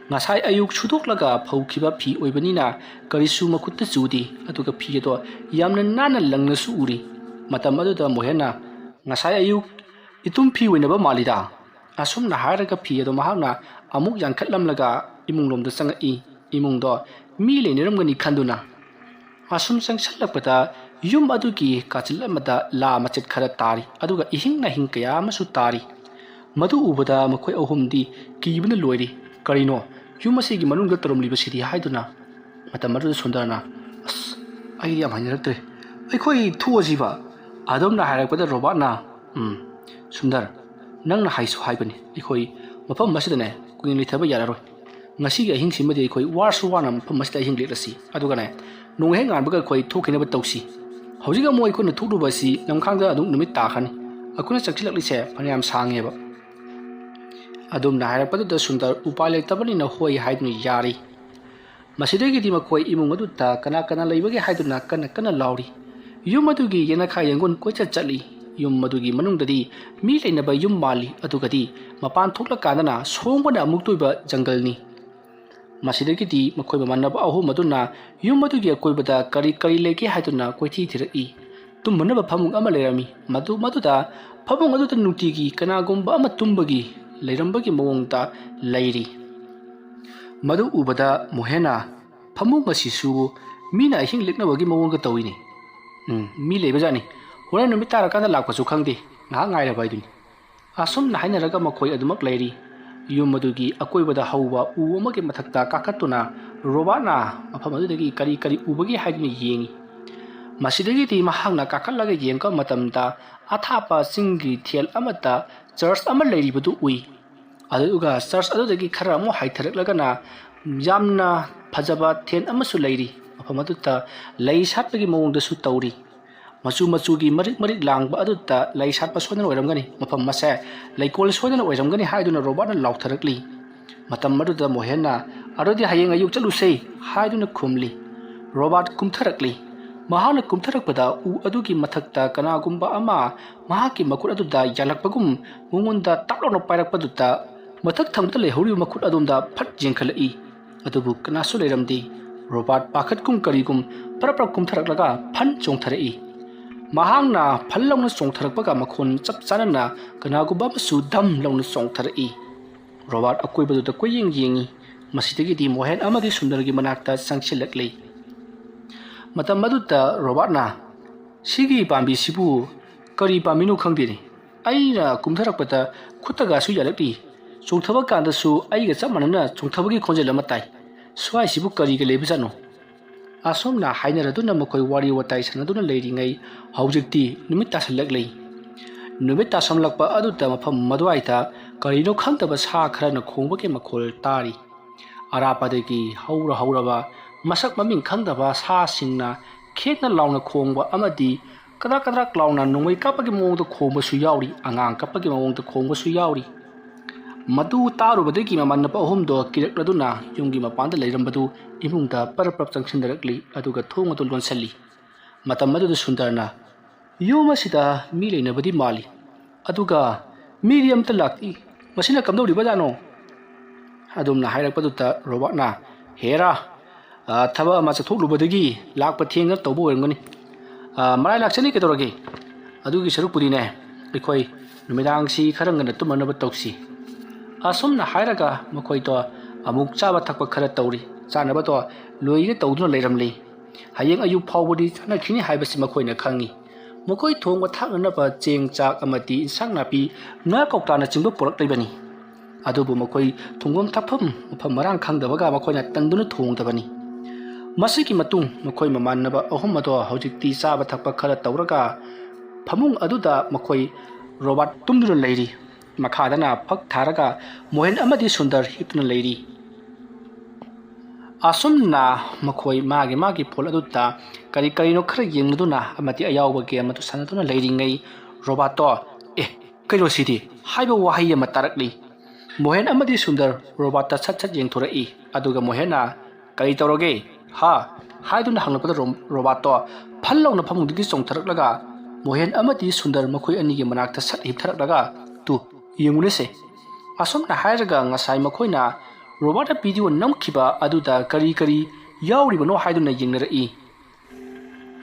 ꯉꯁꯥꯏ ꯑꯌꯨꯛ ꯁꯨꯗꯣꯛꯂꯒ ꯐꯧꯈꯤꯕ ꯐꯤ ꯑꯣꯏꯕꯅꯤꯅ ꯀꯔꯤꯁꯨ ꯃꯈꯨꯠꯇ ꯆꯨꯗꯦ꯫ ꯑꯗꯨꯒ ꯐꯤ ꯑꯗꯣ ꯌꯥꯝꯅ ꯅꯥꯟꯅ ꯂꯪꯅꯁꯨ ꯎꯔꯤ꯫ ꯃꯇꯝ ꯑꯗꯨꯗ ꯃꯣꯍꯦꯟꯅ, "ꯉꯁꯥꯏ ꯑꯌꯨꯛ ꯏꯇꯨꯝ ꯐꯤ ꯑꯣꯏꯅꯕ ꯃꯥꯜꯂꯤꯗ"꯫ ꯑꯁꯨꯝꯅ ꯍꯥꯏꯔꯒ ꯐꯤ ꯑꯗꯨ ꯃꯍꯥꯛꯅ ꯑꯃꯨꯛ ꯌꯥꯟꯈꯠꯂꯝꯂꯒ ꯏꯃꯨꯡꯂꯣꯝꯗ ꯆꯪꯉꯛꯏ꯫ ꯏꯃꯨꯡꯗꯣ ꯃꯤ ꯂꯩꯅꯔꯝꯒꯅꯤ ꯈꯟꯗꯨꯅ꯫ ꯑꯁꯨꯝ ꯆꯪꯁꯤꯜꯂꯛꯄꯗ ꯌꯨꯝ ꯑꯗꯨꯒꯤ ꯀꯥꯆꯤꯜ ꯑꯃꯗ ꯂꯥ ꯃꯆꯦꯠ ꯈꯔ ꯇꯥꯔꯤ, ꯑꯗꯨꯒ ꯏꯍꯤꯡ ꯅꯥꯍꯤꯡ ꯀꯌꯥ ꯑꯃꯁꯨ ꯇꯥꯔꯤ꯫ ꯃꯗꯨ ꯎꯕꯗ ꯃꯈꯣꯏ ꯑꯍꯨꯝꯗꯤ ꯀꯤꯕꯅ ꯂꯣꯏꯔꯤ꯫ "ꯀꯔꯤꯅꯣ ꯌꯨꯝ ꯑꯁꯤꯒꯤ ꯃꯅꯨꯡꯗ ꯇꯧꯔꯝꯂꯤꯕꯁꯤꯗꯤ?" ꯍꯥꯏꯗꯨꯅ꯫ ꯃꯇꯝ ꯑꯗꯨꯗ ꯁꯨꯟꯗꯔꯅ, "ꯑꯁ, ꯑꯩꯗꯤ ꯌꯥꯝ ꯍꯩꯅꯔꯛꯇ꯭ꯔꯦ꯫ ꯑꯩꯈꯣꯏ ꯊꯣꯛꯑꯁꯤꯕ?" ꯑꯗꯣꯝꯅ ꯍꯥꯏꯔꯛꯄꯗ ꯔꯣꯕꯥꯔꯠꯅ, "ꯎꯝ, ꯁꯨꯟꯗꯔ, ꯅꯪꯅ ꯍꯥꯏꯁꯨ ꯍꯥꯏꯕꯅꯤ꯫ ꯑꯩꯈꯣꯏ ꯃꯐꯝ ꯑꯁꯤꯗꯅꯦ ꯀꯨꯏꯅ ꯂꯩꯊꯕ ꯌꯥꯔꯔꯣꯏ꯫ ꯉꯁꯤꯒꯤ ꯑꯍꯤꯡꯁꯤꯃꯗꯤ ꯑꯩꯈꯣꯏ ꯋꯥꯔꯁꯨ ꯋꯥꯅ ꯃꯐꯝ ꯑꯁꯤꯗ ꯑꯍꯤꯡ ꯂꯦꯛꯂꯁꯤ꯫ ꯑꯗꯨꯒꯅꯦ, ꯅꯣꯡ ꯍꯦꯛ ꯉꯥꯟꯕꯒ ꯑꯩꯈꯣꯏ ꯊꯣꯛꯈꯤꯅꯕ ꯇꯧꯁꯤ꯫ ꯍꯧꯖꯤꯛ ꯑꯃꯨꯛ ꯑꯩꯈꯣꯏꯅ ꯊꯣꯛꯂꯨꯕ ꯑꯁꯤ ꯅꯝꯈꯥꯡꯗ ꯑꯗꯨꯝ ꯅꯨꯃꯤꯠ ꯇꯥꯈ꯭ꯔꯅꯤ꯫ ꯑꯩꯈꯣꯏꯅ ꯆꯪꯁꯤꯜꯂꯛꯂꯤꯁꯦ ꯐꯅꯌꯥꯝ ꯁꯥꯡꯉꯦꯕ"꯫ ꯑꯗꯣꯝꯅ ꯍꯥꯏꯔꯛꯄꯗꯨꯗ ꯁꯨꯟꯗꯔ ꯎꯄꯥꯏ ꯂꯩꯇꯕꯅꯤꯅ ꯍꯣꯏ ꯍꯥꯏꯗꯨꯅ ꯌꯥꯔꯤ꯫ ꯃꯁꯤꯗꯒꯤꯗꯤ ꯃꯈꯣꯏ ꯏꯃꯨꯡ ꯑꯗꯨꯗ ꯀꯅꯥ ꯀꯅꯥ ꯂꯩꯕꯒꯦ ꯍꯥꯏꯗꯨꯅ ꯀꯟꯅ ꯀꯟꯅ ꯂꯥꯎꯔꯤ꯫ ꯌꯨꯝ ꯑꯗꯨꯒꯤ ꯌꯦꯅꯈꯥ ꯌꯦꯡꯒꯣꯟ ꯀꯣꯏꯆꯠ ꯆꯠꯂꯤ꯫ ꯌꯨꯝ ꯑꯗꯨꯒꯤ ꯃꯅꯨꯡꯗꯗꯤ ꯃꯤ ꯂꯩꯅꯕ ꯌꯨꯝ ꯃꯥꯜꯂꯤ, ꯑꯗꯨꯒꯗꯤ ꯃꯄꯥꯟ ꯊꯣꯛꯂꯀꯥꯟꯗꯅ ꯁꯣꯡꯕꯅ ꯑꯃꯨꯛꯇꯣꯏꯕ ꯖꯪꯒꯜꯅꯤ꯫ ꯃꯁꯤꯗꯒꯤꯗꯤ ꯃꯈꯣꯏ ꯃꯃꯥꯟꯅꯕ ꯑꯍꯨꯝ ꯑꯗꯨꯅ ꯌꯨꯝ ꯑꯗꯨꯒꯤ ꯑꯀꯣꯏꯕꯗ ꯀꯔꯤ ꯀꯔꯤ ꯂꯩꯒꯦ ꯍꯥꯏꯗꯨꯅ ꯀꯣꯏꯊꯤ ꯊꯤꯔꯛꯏ꯫ ꯇꯨꯝꯅꯅꯕ ꯐꯃꯨꯡ ꯑꯃ ꯂꯩꯔꯝꯃꯤ꯫ ꯃꯗꯨ, ꯃꯗꯨꯗ ꯐꯃꯨꯡ ꯑꯗꯨꯗ ꯅꯨꯡꯇꯤꯒꯤ ꯀꯅꯥꯒꯨꯝꯕ ꯑꯃ ꯇꯨꯝꯕꯒꯤ ꯂꯩꯔꯝꯕꯒꯤ ꯃꯑꯣꯡꯗ ꯂꯩꯔꯤ꯫ ꯃꯗꯨ ꯎꯕꯗ ꯃꯣꯍꯦꯟꯅ, ꯐꯃꯨꯡ ꯑꯁꯤꯁꯨ ꯃꯤꯅ ꯑꯍꯤꯡ ꯂꯦꯛꯅꯕꯒꯤ ꯃꯑꯣꯡꯒ ꯇꯧꯏꯅꯦ꯫ ꯎꯝ, ꯃꯤ ꯂꯩꯕꯖꯥꯠꯅꯤ꯫ ꯍꯣꯔꯦꯟ ꯅꯨꯃꯤꯠ ꯇꯥꯔꯀꯥꯟꯗ ꯂꯥꯛꯄꯁꯨ ꯈꯪꯗꯦ꯫ ꯉꯥꯏꯍꯥꯛ ꯉꯥꯏꯔꯕ ꯍꯥꯏꯗꯨꯅꯤ꯫ ꯑꯁꯨꯝꯅ ꯍꯥꯏꯅꯔꯒ ꯃꯈꯣꯏ ꯑꯗꯨꯃꯛ ꯂꯩꯔꯤ꯫ ꯌꯨꯝ ꯑꯗꯨꯒꯤ ꯑꯀꯣꯏꯕꯗ ꯍꯧꯕ ꯎ ꯑꯃꯒꯤ ꯃꯊꯛꯇ ꯀꯥꯈꯠꯇꯨꯅ ꯔꯣꯕꯥꯔꯠꯅ ꯃꯐꯝ ꯑꯗꯨꯗꯒꯤ ꯀꯔꯤ ꯀꯔꯤ ꯎꯕꯒꯦ ꯍꯥꯏꯗꯨꯅ ꯌꯦꯡꯏ꯫ ꯃꯁꯤꯗꯒꯤꯗꯤ ꯃꯍꯥꯛꯅ ꯀꯥꯈꯠꯂꯒ ꯌꯦꯡꯕ ꯃꯇꯝꯗ ꯑꯊꯥꯞꯄ ꯆꯤꯡꯒꯤ ꯊꯦꯜ ꯑꯃꯠꯇ ꯆꯔꯆ ꯑꯃ ꯂꯩꯔꯤꯕꯗꯨ ꯎꯏ꯫ ꯑꯗꯨꯒ ꯆꯔꯆ ꯑꯗꯨꯗꯒꯤ ꯈꯔ ꯑꯃꯨꯛ ꯍꯥꯏꯊꯔꯛꯂꯒꯅ ꯌꯥꯝꯅ ꯐꯖꯕ ꯊꯦꯟ ꯑꯃꯁꯨ ꯂꯩꯔꯤ꯫ ꯃꯐꯝ ꯑꯗꯨꯗ ꯂꯩ ꯁꯥꯠꯄꯒꯤ ꯃꯑꯣꯡꯗꯁꯨ ꯇꯧꯔꯤ꯫ ꯃꯆꯨ ꯃꯆꯨꯒꯤ ꯃꯔꯤꯛ ꯃꯔꯤꯛ ꯂꯥꯡꯕ ꯑꯗꯨꯗ ꯂꯩ ꯁꯥꯠꯄ ꯁꯣꯏꯗꯅ ꯑꯣꯏꯔꯝꯒꯅꯤ꯫ ꯃꯐꯝ ꯑꯁꯦ ꯂꯩꯀꯣꯜ ꯁꯣꯏꯗꯅ ꯑꯣꯏꯔꯝꯒꯅꯤ ꯍꯥꯏꯗꯨꯅ ꯔꯣꯕꯥꯔꯠꯅ ꯂꯥꯎꯊꯔꯛꯂꯤ꯫ ꯃꯇꯝ ꯑꯗꯨꯗ ꯃꯣꯍꯦꯟꯅ, "ꯑꯗꯨꯗꯤ ꯍꯌꯦꯡ ꯑꯌꯨꯛ ꯆꯠꯂꯨꯁꯦ" ꯍꯥꯏꯗꯨꯅ ꯈꯨꯝꯂꯤ꯫ ꯔꯣꯕꯥꯔꯠ ꯀꯨꯝꯊꯔꯛꯂꯤ꯫ ꯃꯍꯥꯛꯅ ꯀꯨꯝꯊꯔꯛꯄꯗ ꯎ ꯑꯗꯨꯒꯤ ꯃꯊꯛꯇ ꯀꯅꯥꯒꯨꯝꯕ ꯑꯃ ꯃꯍꯥꯛꯀꯤ ꯃꯈꯨꯠ ꯑꯗꯨꯗ ꯌꯥꯜꯂꯛꯄꯒꯨꯝ ꯃꯉꯣꯟꯗ ꯇꯥꯞ ꯂꯥꯎꯅ ꯄꯥꯏꯔꯛꯄꯗꯨꯗ ꯃꯊꯛ ꯊꯪꯕꯗ ꯂꯩꯍꯧꯔꯤꯕ ꯃꯈꯨꯠ ꯑꯗꯣꯝꯗ ꯐꯠ ꯌꯦꯡꯈꯠꯂꯛꯏ꯫ ꯑꯗꯨꯕꯨ ꯀꯅꯥꯁꯨ ꯂꯩꯔꯝꯗꯦ꯫ ꯔꯣꯕꯥꯔꯠ ꯄꯥꯈꯠꯀꯨꯝ ꯀꯔꯤꯒꯨꯝ ꯄꯔꯞ ꯄꯔꯞ ꯀꯨꯝꯊꯔꯛꯂꯒ ꯐꯟ ꯆꯣꯡꯊꯔꯛꯏ꯫ ꯃꯍꯥꯛꯅ ꯐꯟ ꯂꯥꯎꯅ ꯆꯣꯡꯊꯔꯛꯄꯒ ꯃꯈꯣꯟ ꯆꯞ ꯆꯥꯅꯅ ꯀꯅꯥꯒꯨꯝꯕ ꯑꯃꯁꯨ ꯙꯝ ꯂꯥꯎꯅ ꯆꯣꯡꯊꯔꯛꯏ꯫ ꯔꯣꯕꯥꯔꯠ ꯑꯀꯣꯏꯕꯗꯨꯗ ꯀꯣꯏꯌꯦꯡ ꯌꯦꯡꯏ꯫ ꯃꯁꯤꯗꯒꯤꯗꯤ ꯃꯣꯍꯦꯟ ꯑꯃꯗꯤ ꯁꯨꯟꯗꯔꯒꯤ ꯃꯅꯥꯛꯇ ꯆꯪꯁꯤꯜꯂꯛꯂꯤ꯫ ꯃꯇꯝ ꯑꯗꯨꯗ ꯔꯣꯕꯥꯔꯠꯅ, "ꯁꯤꯒꯤ ꯄꯥꯝꯕꯤꯁꯤꯕꯨ ꯀꯔꯤ ꯄꯥꯝꯕꯤꯅꯣ ꯈꯪꯗꯦꯅꯦ꯫ ꯑꯩꯅ ꯀꯨꯝꯊꯔꯛꯄꯗ ꯈꯨꯠꯇꯒꯁꯨ ꯌꯥꯜꯂꯛꯂꯤ꯫ ꯆꯣꯡꯊꯕ ꯀꯥꯟꯗꯁꯨ ꯑꯩꯒ ꯆꯞ ꯃꯥꯟꯅꯅ ꯆꯣꯡꯊꯕꯒꯤ ꯈꯣꯟꯖꯦꯜ ꯑꯃ ꯇꯥꯏ꯫ ꯁ꯭ꯋꯥꯏꯁꯤꯕꯨ ꯀꯔꯤꯒ ꯂꯩꯕꯖꯥꯠꯅꯣ?" ꯑꯁꯨꯝꯅ ꯍꯥꯏꯅꯔꯗꯨꯅ ꯃꯈꯣꯏ ꯋꯥꯔꯤ ꯋꯥꯇꯥꯏ ꯁꯥꯟꯅꯗꯨꯅ ꯂꯩꯔꯤꯉꯩ ꯍꯧꯖꯤꯛꯇꯤ ꯅꯨꯃꯤꯠ ꯇꯥꯁꯜꯂꯛꯂꯤ꯫ ꯅꯨꯃꯤꯠ ꯇꯥꯁꯜꯂꯛꯄ ꯑꯗꯨꯗ ꯃꯐꯝ ꯑꯗꯨꯋꯥꯏꯗ ꯀꯔꯤꯅꯣ ꯈꯪꯗꯕ ꯁꯥ ꯈꯔꯅ ꯈꯣꯡꯕꯒꯤ ꯃꯈꯣꯜ ꯇꯥꯔꯤ꯫ ꯑꯔꯥꯞꯄꯗꯒꯤ ꯍꯧꯔ ꯍꯧꯔꯕ ꯃꯁꯛ ꯃꯃꯤꯡ ꯈꯪꯗꯕ ꯁꯥꯁꯤꯡꯅ ꯈꯦꯡꯅ ꯂꯥꯎꯅ ꯈꯣꯡꯕ ꯑꯃꯗꯤ ꯀꯗ꯭ꯔꯛ ꯀꯗ꯭ꯔꯛ ꯂꯥꯎꯅ ꯅꯣꯡꯃꯩ ꯀꯥꯞꯄꯒꯤ ꯃꯑꯣꯡꯗ ꯈꯣꯡꯕꯁꯨ ꯌꯥꯎꯔꯤ, ꯑꯉꯥꯡ ꯀꯞꯄꯒꯤ ꯃꯑꯣꯡꯗ ꯈꯣꯡꯕꯁꯨ ꯌꯥꯎꯔꯤ꯫ ꯃꯗꯨ ꯇꯥꯔꯨꯕꯗꯒꯤ ꯃꯃꯥꯟꯅꯕ ꯑꯍꯨꯝꯗꯣ ꯀꯤꯔꯛꯂꯗꯨꯅ ꯌꯨꯝꯒꯤ ꯃꯄꯥꯟꯗ ꯂꯩꯔꯝꯕꯗꯨ ꯏꯃꯨꯡꯗ ꯄꯔꯞ ꯄꯔꯞ ꯆꯪꯁꯤꯟꯅꯔꯛꯂꯤ, ꯑꯗꯨꯒ ꯊꯣꯡ ꯑꯗꯨ ꯂꯣꯟꯁꯤꯜꯂꯤ꯫ ꯃꯇꯝ ꯑꯗꯨꯗ ꯁꯨꯟꯗꯔꯅ, "ꯌꯨꯝ ꯑꯁꯤꯗ ꯃꯤ ꯂꯩꯅꯕꯗꯤ ꯃꯥꯜꯂꯤ, ꯑꯗꯨꯒ ꯃꯤꯗꯤ ꯑꯝꯇ ꯂꯥꯛꯇꯦ꯫ ꯃꯁꯤꯅ ꯀꯝꯗꯧꯔꯤꯕꯖꯥꯠꯅꯣ?" ꯑꯗꯨꯝꯅ ꯍꯥꯏꯔꯛꯄꯗꯨꯗ ꯔꯣꯕꯥꯔꯠꯅ, "ꯍꯦꯔꯥ, ꯑ, ꯊꯕꯛ ꯑꯃ ꯆꯠꯊꯣꯛꯂꯨꯕꯗꯒꯤ ꯂꯥꯛꯄ ꯊꯦꯡꯅ ꯇꯧꯕ ꯑꯣꯏꯔꯝꯒꯅꯤ꯫ ꯑ, ꯃꯔꯥꯏ ꯂꯥꯛꯆꯅꯤ ꯀꯩꯗꯧꯔꯒꯦ? ꯑꯗꯨꯒꯤ ꯁꯔꯨꯛꯄꯨꯗꯤꯅꯦ, ꯑꯩꯈꯣꯏ ꯅꯨꯃꯤꯗꯥꯡꯁꯤ ꯈꯔ ꯉꯟꯅ ꯇꯨꯝꯅꯅꯕ ꯇꯧꯁꯤ꯫" ꯑꯁꯨꯝꯅ ꯍꯥꯏꯔꯒ ꯃꯈꯣꯏꯗꯣ ꯑꯃꯨꯛ ꯆꯥꯕ ꯊꯛꯄ ꯈꯔ ꯇꯧꯔꯤ꯫ ꯆꯥꯅꯕꯗꯣ ꯂꯣꯏꯅ ꯇꯧꯗꯨꯅ ꯂꯩꯔꯝꯂꯤ꯫ ꯍꯌꯦꯡ ꯑꯌꯨꯛ ꯐꯥꯎꯕꯗꯤ ꯆꯥꯅꯈꯤꯅꯤ ꯍꯥꯏꯕꯁꯤ ꯃꯈꯣꯏꯅ ꯈꯪꯏ꯫ ꯃꯈꯣꯏ ꯊꯣꯡꯕ ꯊꯥꯛꯅꯅꯕ ꯆꯦꯡ, ꯆꯥꯛ ꯑꯃꯗꯤ ꯏꯟꯁꯥꯡ ꯅꯥꯄꯤ, ꯉꯥ ꯀꯧꯇꯥꯅꯆꯤꯡꯕ ꯄꯨꯔꯛꯂꯤꯕꯅꯤ꯫ ꯑꯗꯨꯕꯨ ꯃꯈꯣꯏ ꯊꯣꯡꯐꯝ ꯊꯥꯛꯐꯝ ꯃꯐꯝ ꯃꯔꯥꯡ ꯈꯪꯗꯕꯒ ꯃꯈꯣꯏꯅ ꯇꯟꯗꯨꯅ ꯊꯣꯡꯗꯕꯅꯤ꯫ ꯃꯁꯤꯒꯤ ꯃꯇꯨꯡ ꯃꯈꯣꯏ ꯃꯃꯥꯟꯅꯕ ꯑꯍꯨꯝ ꯑꯗꯣ ꯍꯧꯖꯤꯛꯇꯤ ꯆꯥꯕ ꯊꯛꯄ ꯈꯔ ꯇꯧꯔꯒ ꯐꯃꯨꯡ ꯑꯗꯨꯗ ꯃꯈꯣꯏ ꯔꯣꯕꯥꯔꯠ ꯇꯨꯝꯗꯨꯅ ꯂꯩꯔꯤ꯫ ꯃꯈꯥꯗꯅ ꯐꯛ ꯊꯥꯔꯒ ꯃꯣꯍꯦꯟ ꯑꯃꯗꯤ ꯁꯨꯟꯗꯔ ꯍꯤꯞꯇꯨꯅ ꯂꯩꯔꯤ꯫ ꯑꯁꯨꯝꯅ ꯃꯈꯣꯏ ꯃꯥꯒꯤ ꯃꯥꯒꯤ ꯐꯣꯟ ꯑꯗꯨꯗ ꯀꯔꯤ ꯀꯔꯤꯅꯣ ꯈꯔ ꯌꯦꯡꯂꯗꯨꯅ ꯑꯃꯗꯤ ꯑꯌꯥꯎꯕ ꯒꯦꯝ ꯑꯗꯨ ꯁꯥꯟꯅꯗꯨꯅ ꯂꯩꯔꯤꯉꯩ, ꯔꯣꯕꯥꯔꯠꯇꯣ "ꯑꯦ, ꯀꯩꯅꯣ ꯁꯤꯗꯤ?" ꯍꯥꯏꯕ ꯋꯥꯍꯩ ꯑꯃ ꯇꯥꯔꯛꯂꯤ꯫ ꯃꯣꯍꯦꯟ ꯑꯃꯗꯤ ꯁꯨꯟꯗꯔ ꯔꯣꯕꯥꯔꯠꯇ ꯁꯠ ꯁꯠ ꯌꯦꯡꯊꯣꯔꯛꯏ꯫ ꯑꯗꯨꯒ ꯃꯣꯍꯦꯟꯅ "ꯀꯔꯤ ꯇꯧꯔꯒꯦ, ꯍꯥ?" ꯍꯥꯏꯗꯨꯅ ꯍꯪꯂꯛꯄꯗ ꯔꯣ-, ꯔꯣꯕꯥꯔꯠꯇꯣ ꯐꯜ ꯂꯥꯎꯅ ꯐꯃꯨꯡꯗꯒꯤ ꯆꯣꯡꯊꯔꯛꯂꯒ ꯃꯣꯍꯦꯟ ꯑꯃꯗꯤ ꯁꯨꯟꯗꯔ ꯃꯈꯣꯏ ꯑꯅꯤꯒꯤ ꯃꯅꯥꯛꯇ ꯁꯠ ꯍꯤꯞꯊꯔꯛꯂꯒ, "ꯇꯨ, ꯌꯦꯡꯉꯨꯅꯦꯁꯦ꯫ ꯑꯁꯨꯝꯅ ꯍꯥꯏꯔꯒ ꯉꯁꯥꯏ ꯃꯈꯣꯏꯅ ꯔꯣꯕꯥꯔꯠꯅ ꯚꯤꯗꯤꯑꯣ ꯅꯝꯈꯤꯕ ꯑꯗꯨꯗ ꯀꯔꯤ ꯀꯔꯤ ꯌꯥꯎꯔꯤꯕꯅꯣ ꯍꯥꯏꯗꯨꯅ ꯌꯦꯡꯅꯔꯛꯏ꯫"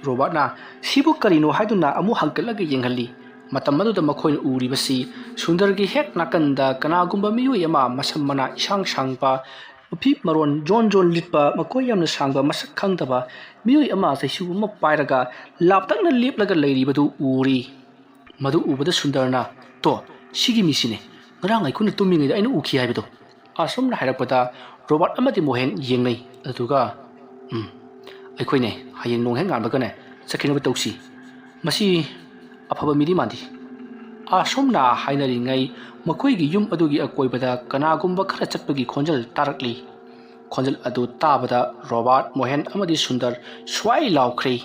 ꯔꯣꯕꯥꯔꯠꯅ "ꯁꯤꯕꯨ ꯀꯔꯤꯅꯣ?" ꯍꯥꯏꯗꯨꯅ ꯑꯃꯨꯛ ꯍꯪꯀꯠꯂꯒ ꯌꯦꯡꯍꯜꯂꯤ꯫ ꯃꯇꯝ ꯑꯗꯨꯗ ꯃꯈꯣꯏꯅ ꯎꯔꯤꯕꯁꯤ ꯁꯨꯟꯗꯔꯒꯤ ꯍꯦꯛ ꯅꯥꯀꯟꯗ ꯀꯅꯥꯒꯨꯝꯕ ꯃꯤꯑꯣꯏ ꯑꯃ ꯃꯁꯝ ꯃꯅꯥ ꯏꯁꯥꯡ ꯁꯥꯡꯕ, ꯃꯐꯤ ꯃꯔꯣꯟ ꯖꯣꯟ ꯖꯣꯟ ꯂꯤꯠꯄ, ꯃꯈꯣꯏ ꯌꯥꯝꯅ ꯁꯥꯡꯕ ꯃꯁꯛ ꯈꯪꯗꯕ ꯃꯤꯑꯣꯏ ꯑꯃ ꯆꯩꯁꯨ ꯑꯃ ꯄꯥꯏꯔꯒ ꯂꯥꯞꯇꯛꯅ ꯂꯦꯞꯂꯒ ꯂꯩꯔꯤꯕꯗꯨ ꯎꯔꯤ꯫ ꯃꯗꯨ ꯎꯕꯗ ꯁꯨꯟꯗꯔꯅ, "ꯇꯣ, ꯁꯤꯒꯤ ꯃꯤꯁꯤꯅꯦ, ꯉꯔꯥꯡ ꯑꯩꯈꯣꯏꯅ ꯇꯨꯝꯃꯤꯉꯩꯗ ꯑꯩꯅ ꯎꯈꯤ ꯍꯥꯏꯕꯗꯣ꯫" ꯑꯁꯨꯝꯅ ꯍꯥꯏꯔꯛꯄꯗ ꯔꯣꯕꯥꯔꯠ ꯑꯃꯗꯤ ꯃꯣꯍꯦꯟ ꯌꯦꯡꯅꯩ꯫ ꯑꯗꯨꯒ, "ꯎꯝ, ꯑꯩꯈꯣꯏꯅꯦ ꯍꯌꯦꯡ ꯅꯣꯡ ꯍꯦꯛ ꯉꯥꯟꯕꯒꯅꯦ ꯆꯠꯈꯤꯅꯕ ꯇꯧꯁꯤ꯫ ꯃꯁꯤ ꯑꯐꯕ ꯃꯤꯗꯤ ꯃꯥꯟꯗꯦ꯫" ꯑꯁꯨꯝꯅ ꯍꯥꯏꯅꯔꯤꯉꯩ ꯃꯈꯣꯏꯒꯤ ꯌꯨꯝ ꯑꯗꯨꯒꯤ ꯑꯀꯣꯏꯕꯗ ꯀꯅꯥꯒꯨꯝꯕ ꯈꯔ ꯆꯠꯄꯒꯤ ꯈꯣꯟꯖꯦꯜ ꯇꯥꯔꯛꯂꯤ꯫ ꯈꯣꯟꯖꯦꯜ ꯑꯗꯨ ꯇꯥꯕꯗ ꯔꯣꯕꯥꯔꯠ, ꯃꯣꯍꯦꯟ ꯑꯃꯗꯤ ꯁꯨꯟꯗꯔ ꯁ꯭ꯋꯥꯏ ꯂꯥꯎꯈ꯭ꯔꯦ꯫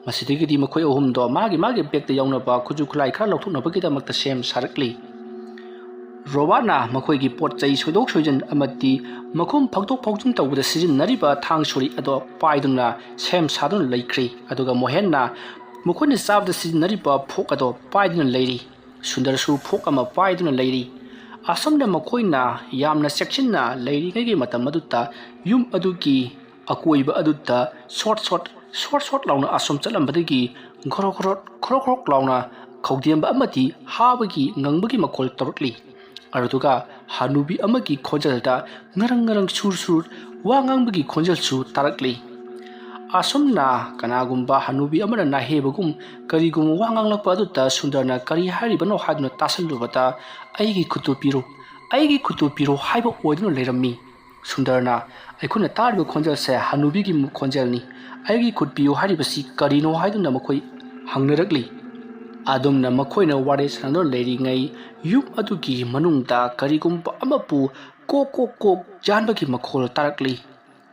ꯃꯁꯤꯗꯒꯤꯗꯤ ꯃꯈꯣꯏ ꯑꯍꯨꯝꯗꯣ ꯃꯥꯒꯤ ꯃꯥꯒꯤ ꯕꯦꯒꯇ ꯌꯥꯎꯅꯕ ꯈꯨꯠꯁꯨ ꯈꯨꯠꯂꯥꯏ ꯈꯔ ꯂꯧꯊꯣꯛꯅꯕꯒꯤꯗꯃꯛꯇ ꯁꯦꯝ ꯁꯥꯔꯛꯂꯤ꯫ ꯔꯣꯕꯥꯔꯠꯅ ꯃꯈꯣꯏꯒꯤ ꯄꯣꯠ ꯆꯩ ꯁꯣꯏꯗꯣꯛ ꯁꯣꯏꯖꯤꯟ ꯑꯃꯗꯤ ꯃꯈꯨꯝ ꯐꯥꯛꯇꯣꯛ ꯐꯥꯎꯖꯤꯟ ꯇꯧꯕꯗ ꯁꯤꯖꯤꯟꯅꯔꯤꯕ ꯊꯥꯡ ꯁꯣꯔꯤ ꯑꯗꯣ ꯄꯥꯏꯗꯨꯅ ꯁꯦꯝ ꯁꯥꯗꯨꯅ ꯂꯩꯈ꯭ꯔꯤ꯫ ꯑꯗꯨꯒ ꯃꯣꯍꯦꯟꯅ ꯃꯈꯣꯏꯅ ꯆꯥꯕꯗ ꯁꯤꯖꯤꯟꯅꯔꯤꯕ ꯐꯣꯛ ꯑꯗꯣ ꯄꯥꯏꯗꯨꯅ ꯂꯩꯔꯤ꯫ ꯁꯨꯟꯗꯔꯁꯨ ꯐꯣꯛ ꯑꯃ ꯄꯥꯏꯗꯨꯅ ꯂꯩꯔꯤ꯫ ꯑꯁꯨꯝꯅ ꯃꯈꯣꯏꯅ ꯌꯥꯝꯅ ꯆꯦꯛꯁꯤꯟꯅ ꯂꯩꯔꯤꯉꯩꯒꯤ ꯃꯇꯝ ꯑꯗꯨꯗ ꯌꯨꯝ ꯑꯗꯨꯒꯤ ꯑꯀꯣꯏꯕ ꯑꯗꯨꯗ ꯁꯣꯠ ꯁꯣꯠ, ꯁꯣꯠ ꯁꯣꯠ ꯂꯥꯎꯅ ꯑꯁꯨꯝ ꯆꯠꯂꯝꯕꯗꯒꯤ ꯈꯣꯔꯣꯛ ꯈꯣꯔꯣꯛ, ꯈꯣꯔꯣꯛ ꯈꯣꯔꯣꯛ ꯂꯥꯎꯅ ꯈꯧꯗꯦꯝꯕ ꯑꯃꯗꯤ ꯍꯥꯕꯒꯤ ꯉꯪꯕꯒꯤ ꯃꯈꯣꯜ ꯇꯧꯔꯛꯂꯤ꯫ ꯑꯗꯨꯗꯨꯒ ꯍꯅꯨꯕꯤ ꯑꯃꯒꯤ ꯈꯣꯟꯖꯦꯜꯗ ꯉꯔꯪ ꯉꯔꯪ ꯁꯨꯔ ꯁꯨꯔ ꯋꯥ ꯉꯥꯡꯕꯒꯤ ꯈꯣꯟꯖꯦꯜꯁꯨ ꯇꯥꯔꯛꯂꯤ꯫ ꯑꯁꯨꯝꯅ ꯀꯅꯥꯒꯨꯝꯕ ꯍꯅꯨꯕꯤ ꯑꯃꯅ ꯅꯥꯍꯦꯕꯒꯨꯝ ꯀꯔꯤꯒꯨꯝꯕ ꯋꯥ ꯉꯥꯡꯂꯛꯄ ꯑꯗꯨꯗ ꯁꯨꯟꯗꯔꯅ ꯀꯔꯤ ꯍꯥꯏꯔꯤꯕꯅꯣ ꯍꯥꯏꯗꯨꯅ ꯇꯥꯁꯜꯂꯨꯕꯗ, "ꯑꯩꯒꯤ ꯈꯨꯠꯇꯨ ꯄꯤꯔꯨ, ꯑꯩꯒꯤ ꯈꯨꯠꯇꯨ ꯄꯤꯔꯨ" ꯍꯥꯏꯕ ꯑꯣꯏꯗꯨꯅ ꯂꯩꯔꯝꯃꯤ꯫ ꯁꯨꯟꯗꯔꯅ ꯑꯩꯈꯣꯏꯅ ꯇꯥꯔꯤꯕ ꯈꯣꯟꯖꯦꯜꯁꯦ ꯍꯅꯨꯕꯤꯒꯤ ꯃꯨ-, ꯈꯣꯟꯖꯦꯜꯅꯤ꯫ "ꯑꯩꯒꯤ ꯈꯨꯠ ꯄꯤꯌꯨ" ꯍꯥꯏꯔꯤꯕꯁꯤ ꯀꯔꯤꯅꯣ ꯍꯥꯏꯗꯨꯅ ꯃꯈꯣꯏ ꯍꯪꯅꯔꯛꯂꯤ꯫ ꯑꯗꯨꯝꯅ ꯃꯈꯣꯏꯅ ꯋꯥꯔꯤ ꯁꯥꯟꯅꯗꯨꯅ ꯂꯩꯔꯤꯉꯩ ꯌꯨꯝ ꯑꯗꯨꯒꯤ ꯃꯅꯨꯡꯗ ꯀꯔꯤꯒꯨꯝꯕ ꯑꯃꯕꯨ ꯀꯣꯛ ꯀꯣꯛ ꯀꯣꯛ ꯌꯥꯟꯕꯒꯤ ꯃꯈꯣꯜ ꯇꯥꯔꯛꯂꯤ꯫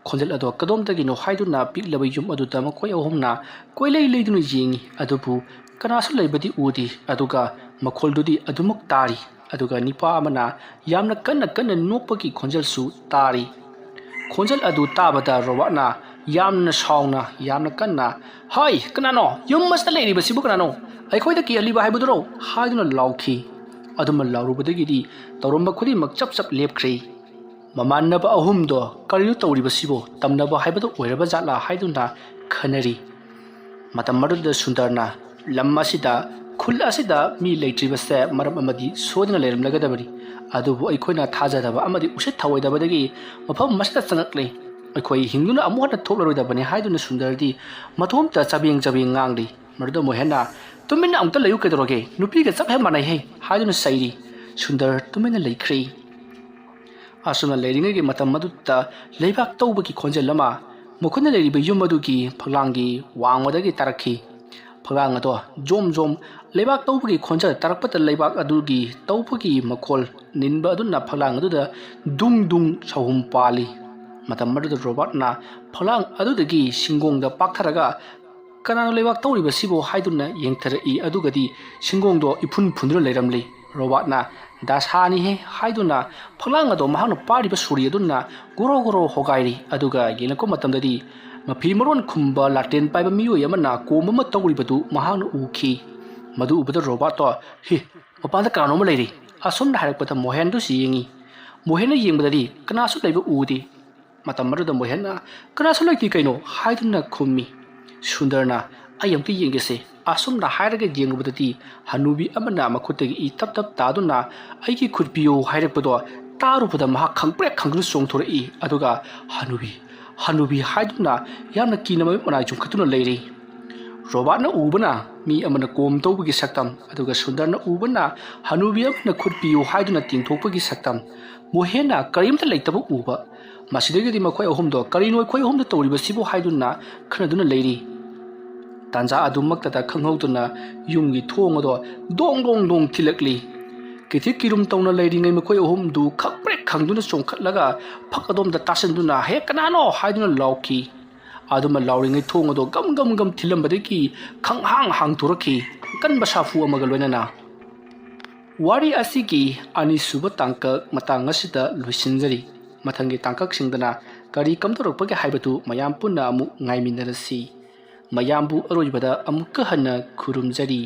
ꯈꯣꯟꯖꯦꯜ ꯑꯗꯣ ꯀꯗꯣꯝꯗꯒꯤꯅꯣ ꯍꯥꯏꯗꯨꯅ ꯄꯤꯛꯂꯕ ꯌꯨꯝ ꯑꯗꯨꯗ ꯃꯈꯣꯏ ꯑꯍꯨꯝꯅ ꯀꯣꯏꯂꯩ ꯂꯩꯗꯨꯅ ꯌꯦꯡꯉꯤ, ꯑꯗꯨꯕꯨ ꯀꯅꯥꯁꯨ ꯂꯩꯕꯗꯤ ꯎꯗꯦ꯫ ꯑꯗꯨꯒ ꯃꯈꯣꯜꯗꯨꯗꯤ ꯑꯗꯨꯃꯛ ꯇꯥꯔꯤ꯫ ꯑꯗꯨꯒ ꯅꯤꯄꯥ ꯑꯃꯅ ꯌꯥꯝꯅ ꯀꯟꯅ ꯀꯟꯅ ꯅꯣꯛꯄꯒꯤ ꯈꯣꯟꯖꯦꯜꯁꯨ ꯇꯥꯔꯤ꯫ ꯈꯣꯟꯖꯦꯜ ꯑꯗꯨ ꯇꯥꯕꯗ ꯔꯣꯕꯥꯔꯠꯅ ꯌꯥꯝꯅ ꯁꯥꯎꯅ, ꯌꯥꯝꯅ ꯀꯟꯅ, "ꯍꯥꯏ, ꯀꯅꯥꯅꯣ? ꯌꯨꯝ ꯑꯁꯤꯗ ꯂꯩꯔꯤꯕꯁꯤꯕꯨ ꯀꯅꯥꯅꯣ? ꯑꯩꯈꯣꯏꯗ ꯀꯤꯍꯜꯂꯤꯕ ꯍꯥꯏꯕꯗꯨꯔꯣ?" ꯍꯥꯏꯗꯨꯅ ꯂꯥꯎꯈꯤ꯫ ꯑꯗꯨꯝꯅ ꯂꯥꯎꯔꯨꯕꯗꯒꯤꯗꯤ ꯇꯧꯔꯝꯕ ꯈꯨꯗꯤꯡꯃꯛ ꯆꯞ ꯆꯞ ꯂꯦꯞꯈ꯭ꯔꯦ꯫ ꯃꯃꯥꯟꯅꯕ ꯑꯍꯨꯝꯗꯣ ꯀꯔꯤꯅꯣ ꯇꯧꯔꯤꯕꯁꯤꯕꯣ? ꯇꯝꯅꯕ ꯍꯥꯏꯕꯗꯣ ꯑꯣꯏꯔꯕ ꯖꯥꯠꯂꯥ ꯍꯥꯏꯗꯨꯅ ꯈꯟꯅꯔꯤ꯫ ꯃꯇꯝ ꯑꯗꯨꯗ ꯁꯨꯟꯗꯔꯅ, "ꯂꯝ ꯑꯁꯤꯗ, ꯈꯨꯜ ꯑꯁꯤꯗ ꯃꯤ ꯂꯩꯇ꯭ꯔꯤꯕꯁꯦ ꯃꯔꯝ ꯑꯃꯗꯤ ꯁꯣꯏꯗꯅ ꯂꯩꯔꯝꯂꯒꯗꯕꯅꯤ꯫ ꯑꯗꯨꯕꯨ ꯑꯩꯈꯣꯏꯅ ꯊꯥꯖꯗꯕ ꯑꯃꯗꯤ ꯎꯁꯤꯠ ꯊꯑꯣꯏꯗꯕꯗꯒꯤ ꯃꯐꯝ ꯑꯁꯤꯗ ꯆꯪꯉꯛꯂꯤ꯫ ꯑꯩꯈꯣꯏ ꯍꯤꯡꯗꯨꯅ ꯑꯃꯨꯛ ꯍꯟꯅ ꯊꯣꯛꯂꯔꯣꯏꯗꯕꯅꯤ" ꯍꯥꯏꯗꯨꯅ ꯁꯨꯟꯗꯔꯗꯤ ꯃꯇꯣꯝꯇ ꯆꯕꯦꯡ ꯆꯕꯦꯡ ꯉꯥꯡꯂꯤ꯫ ꯃꯗꯨꯗ ꯃꯣꯍꯦꯟꯅ, "ꯇꯨꯃꯤꯟꯅ ꯑꯃꯨꯛꯇ ꯂꯩꯌꯨ ꯀꯩꯗꯧꯔꯒꯦ? ꯅꯨꯄꯤꯒ ꯆꯞ ꯍꯦꯛ ꯃꯥꯟꯅꯩꯍꯦ" ꯍꯥꯏꯗꯨꯅ ꯆꯩꯔꯤ꯫ ꯁꯨꯟꯗꯔ ꯇꯨꯃꯤꯟꯅ ꯂꯩꯈ꯭ꯔꯦ꯫ ꯑꯁꯨꯝꯅ ꯂꯩꯔꯤꯉꯩꯒꯤ ꯃꯇꯝ ꯑꯗꯨꯗ ꯂꯩꯕꯥꯛ ꯇꯧꯕꯒꯤ ꯈꯣꯟꯖꯦꯜ ꯑꯃ ꯃꯈꯣꯏꯅ ꯂꯩꯔꯤꯕ ꯌꯨꯝ ꯑꯗꯨꯒꯤ ꯐꯛꯂꯥꯡꯒꯤ ꯋꯥꯡꯃꯗꯒꯤ ꯇꯥꯔꯛꯈꯤ꯫ ꯐꯛꯂꯥꯡ ꯑꯗꯣ ꯖꯣꯝ ꯖꯣꯝ ꯂꯩꯕꯥꯛ ꯇꯧꯕꯒꯤ ꯈꯣꯟꯖꯦꯜ ꯇꯥꯔꯛꯄꯗ ꯂꯩꯕꯥꯛ ꯑꯗꯨꯒꯤ ꯇꯧꯕꯒꯤ ꯃꯈꯣꯜ ꯅꯤꯟꯕ ꯑꯗꯨꯅ ꯐꯛꯂꯥꯡ ꯑꯗꯨꯗ ꯗꯨꯡ ꯗꯨꯡ ꯁꯍꯨꯝ ꯄꯥꯜꯂꯤ꯫ ꯃꯇꯝ ꯑꯗꯨꯗ ꯔꯣꯕꯥꯔꯠꯅ ꯐꯛꯂꯥꯡ ꯑꯗꯨꯗꯒꯤ ꯁꯤꯡꯒꯣꯡꯗ ꯄꯥꯛꯊꯔꯒ "ꯀꯅꯥꯅꯣ ꯂꯩꯕꯥꯛ ꯇꯧꯔꯤꯕꯁꯤꯕꯣ?" ꯍꯥꯏꯗꯨꯅ ꯌꯦꯡꯊꯔꯛꯏ꯫ ꯑꯗꯨꯒꯗꯤ ꯁꯤꯡꯒꯣꯡꯗꯣ ꯏꯐꯨꯟ ꯐꯨꯟꯗꯨꯅ ꯂꯩꯔꯝꯂꯤ꯫ ꯔꯣꯕꯥꯔꯠꯅ, "ꯗꯁꯥꯅꯤꯍꯦ" ꯍꯥꯏꯗꯨꯅ ꯐꯛꯂꯥꯡ ꯑꯗꯣ ꯃꯍꯥꯛꯅ ꯄꯥꯏꯔꯤꯕ ꯁꯣꯔꯤ ꯑꯗꯨꯅ ꯒꯣꯔꯣ ꯒꯣꯔꯣ ꯍꯣꯒꯥꯏꯔꯤ꯫ ꯑꯗꯨꯒ ꯌꯦꯡꯂꯛꯄ ꯃꯇꯝꯗꯗꯤ ꯃꯐꯤ ꯃꯔꯣꯟ ꯈꯨꯝꯕ ꯂꯥꯇꯦꯟ ꯄꯥꯏꯕ ꯃꯤꯑꯣꯏ ꯑꯃꯅ ꯀꯣꯝ ꯑꯃ ꯇꯧꯔꯤꯕꯗꯨ ꯃꯍꯥꯛꯅ ꯎꯈꯤ꯫ ꯃꯗꯨ ꯎꯕꯗ ꯔꯣꯕꯥꯔꯠꯇꯣ, "ꯍꯤ, ꯃꯄꯥꯟꯗ ꯀꯅꯥꯅꯣꯝꯃ ꯂꯩꯔꯤ" ꯑꯁꯨꯝꯅ ꯍꯥꯏꯔꯛꯄꯗ ꯃꯣꯍꯦꯟꯗꯨꯁꯨ ꯌꯦꯡꯉꯤ꯫ ꯃꯣꯍꯦꯟꯅ ꯌꯦꯡꯕꯗꯗꯤ ꯀꯅꯥꯁꯨ ꯂꯩꯕ ꯎꯗꯦ꯫ ꯃꯇꯝ ꯑꯗꯨꯗ ꯃꯣꯍꯦꯟꯅ, "ꯀꯅꯥꯁꯨ ꯂꯩꯇꯦ ꯀꯩꯅꯣ" ꯍꯥꯏꯗꯨꯅ ꯈꯨꯝꯃꯤ꯫ ꯁꯨꯟꯗꯔꯅ, "ꯑꯩ ꯑꯃꯨꯛꯇ ꯌꯦꯡꯒꯦꯁꯦ" ꯑꯁꯨꯝꯅ ꯍꯥꯏꯔꯒ ꯌꯦꯡꯉꯨꯕꯗꯗꯤ ꯍꯅꯨꯕꯤ ꯑꯃꯅ ꯃꯈꯨꯠꯇꯒꯤ ꯏ ꯇꯞ ꯇꯞ ꯇꯥꯗꯨꯅ "ꯑꯩꯒꯤ ꯈꯨꯠ ꯄꯤꯌꯨ" ꯍꯥꯏꯔꯛꯄꯗꯣ ꯇꯥꯔꯨꯕꯗ ꯃꯍꯥꯛ ꯈꯪꯄ꯭ꯔꯦꯛ ꯈꯪꯗꯨꯅ ꯆꯣꯡꯊꯣꯔꯛꯏ꯫ ꯑꯗꯨꯒ "ꯍꯅꯨꯕꯤ, ꯍꯅꯨꯕꯤ" ꯍꯥꯏꯗꯨꯅ ꯌꯥꯝꯅ ꯀꯤꯅ ꯃꯃꯤꯠ ꯃꯅꯥꯏ ꯆꯨꯝꯈꯠꯇꯨꯅ ꯂꯩꯔꯤ꯫ ꯔꯣꯕꯥꯔꯠꯅ ꯎꯕꯅ ꯃꯤ ꯑꯃꯅ ꯀꯣꯝ ꯇꯧꯕꯒꯤ ꯁꯛꯇꯝ, ꯑꯗꯨꯒ ꯁꯨꯟꯗꯔꯅ ꯎꯕꯅ ꯍꯅꯨꯕꯤ ꯑꯃꯅ "ꯈꯨꯠ ꯄꯤꯌꯨ" ꯍꯥꯏꯗꯨꯅ ꯇꯤꯡꯊꯣꯛꯄꯒꯤ ꯁꯛꯇꯝ, ꯃꯣꯍꯦꯟꯅ ꯀꯔꯤꯝꯇ ꯂꯩꯇꯕ ꯎꯕ꯫ ꯃꯁꯤꯗꯒꯤꯗꯤ ꯃꯈꯣꯏ ꯑꯍꯨꯝꯗꯣ "ꯀꯔꯤꯅꯣ ꯑꯩꯈꯣꯏ ꯑꯍꯨꯝꯗ ꯇꯧꯔꯤꯕꯁꯤꯕꯨ?" ꯍꯥꯏꯗꯨꯅ ꯈꯟꯅꯗꯨꯅ ꯂꯩꯔꯤ꯫ ꯇꯥꯟꯖꯥ ꯑꯗꯨꯃꯛꯇꯗ ꯈꯪꯍꯧꯗꯅ ꯌꯨꯝꯒꯤ ꯊꯣꯡ ꯑꯗꯣ ꯗꯣꯡ ꯗꯣꯡ ꯗꯣꯡ ꯊꯤꯜꯂꯛꯂꯤ꯫ ꯀꯤꯊꯤꯛ ꯀꯤꯔꯨꯝ ꯇꯧꯅ ꯂꯩꯔꯤꯉꯩ ꯃꯈꯣꯏ ꯑꯍꯨꯝꯗꯨ ꯈꯪꯄ꯭ꯔꯦꯛ ꯈꯪꯗꯨꯅ ꯆꯣꯡꯈꯠꯂꯒ ꯐꯛ ꯑꯗꯣꯝꯗ ꯇꯥꯁꯤꯟꯗꯨꯅ "ꯍꯦ, ꯀꯅꯥꯅꯣ?" ꯍꯥꯏꯗꯨꯅ ꯂꯥꯎꯈꯤ꯫ ꯑꯗꯨꯃ ꯂꯥꯎꯔꯤꯉꯩ ꯊꯣꯡ ꯑꯗꯣ ꯒꯝ ꯒꯝ ꯒꯝ ꯊꯤꯜꯂꯝꯕꯗꯒꯤ ꯈꯪꯍꯥꯡ ꯍꯥꯡꯊꯣꯔꯛꯈꯤ, ꯑꯀꯟꯕ ꯁꯥꯐꯨ ꯑꯃꯒ ꯂꯣꯏꯅꯅ꯫ ꯋꯥꯔꯤ ꯑꯁꯤꯒꯤ ꯑꯅꯤꯁꯨꯕ ꯇꯥꯡꯀꯛ ꯃꯇꯥꯡ ꯑꯁꯤꯗ ꯂꯣꯏꯁꯤꯟꯖꯔꯤ꯫ ꯃꯊꯪꯒꯤ ꯇꯥꯡꯀꯛꯁꯤꯡꯗꯅ ꯀꯔꯤ ꯀꯝꯗꯧꯔꯛꯄꯒꯦ ꯍꯥꯏꯕꯗꯨ ꯃꯌꯥꯝ ꯄꯨꯟꯅ ꯑꯃꯨꯛ ꯉꯥꯏꯃꯤꯟꯅꯔꯁꯤ꯫ ꯃꯌꯥꯝꯕꯨ ꯑꯔꯣꯏꯕꯗ ꯑꯃꯨꯛꯀ ꯍꯟꯅ ꯈꯨꯔꯨꯝꯖꯔꯤ꯫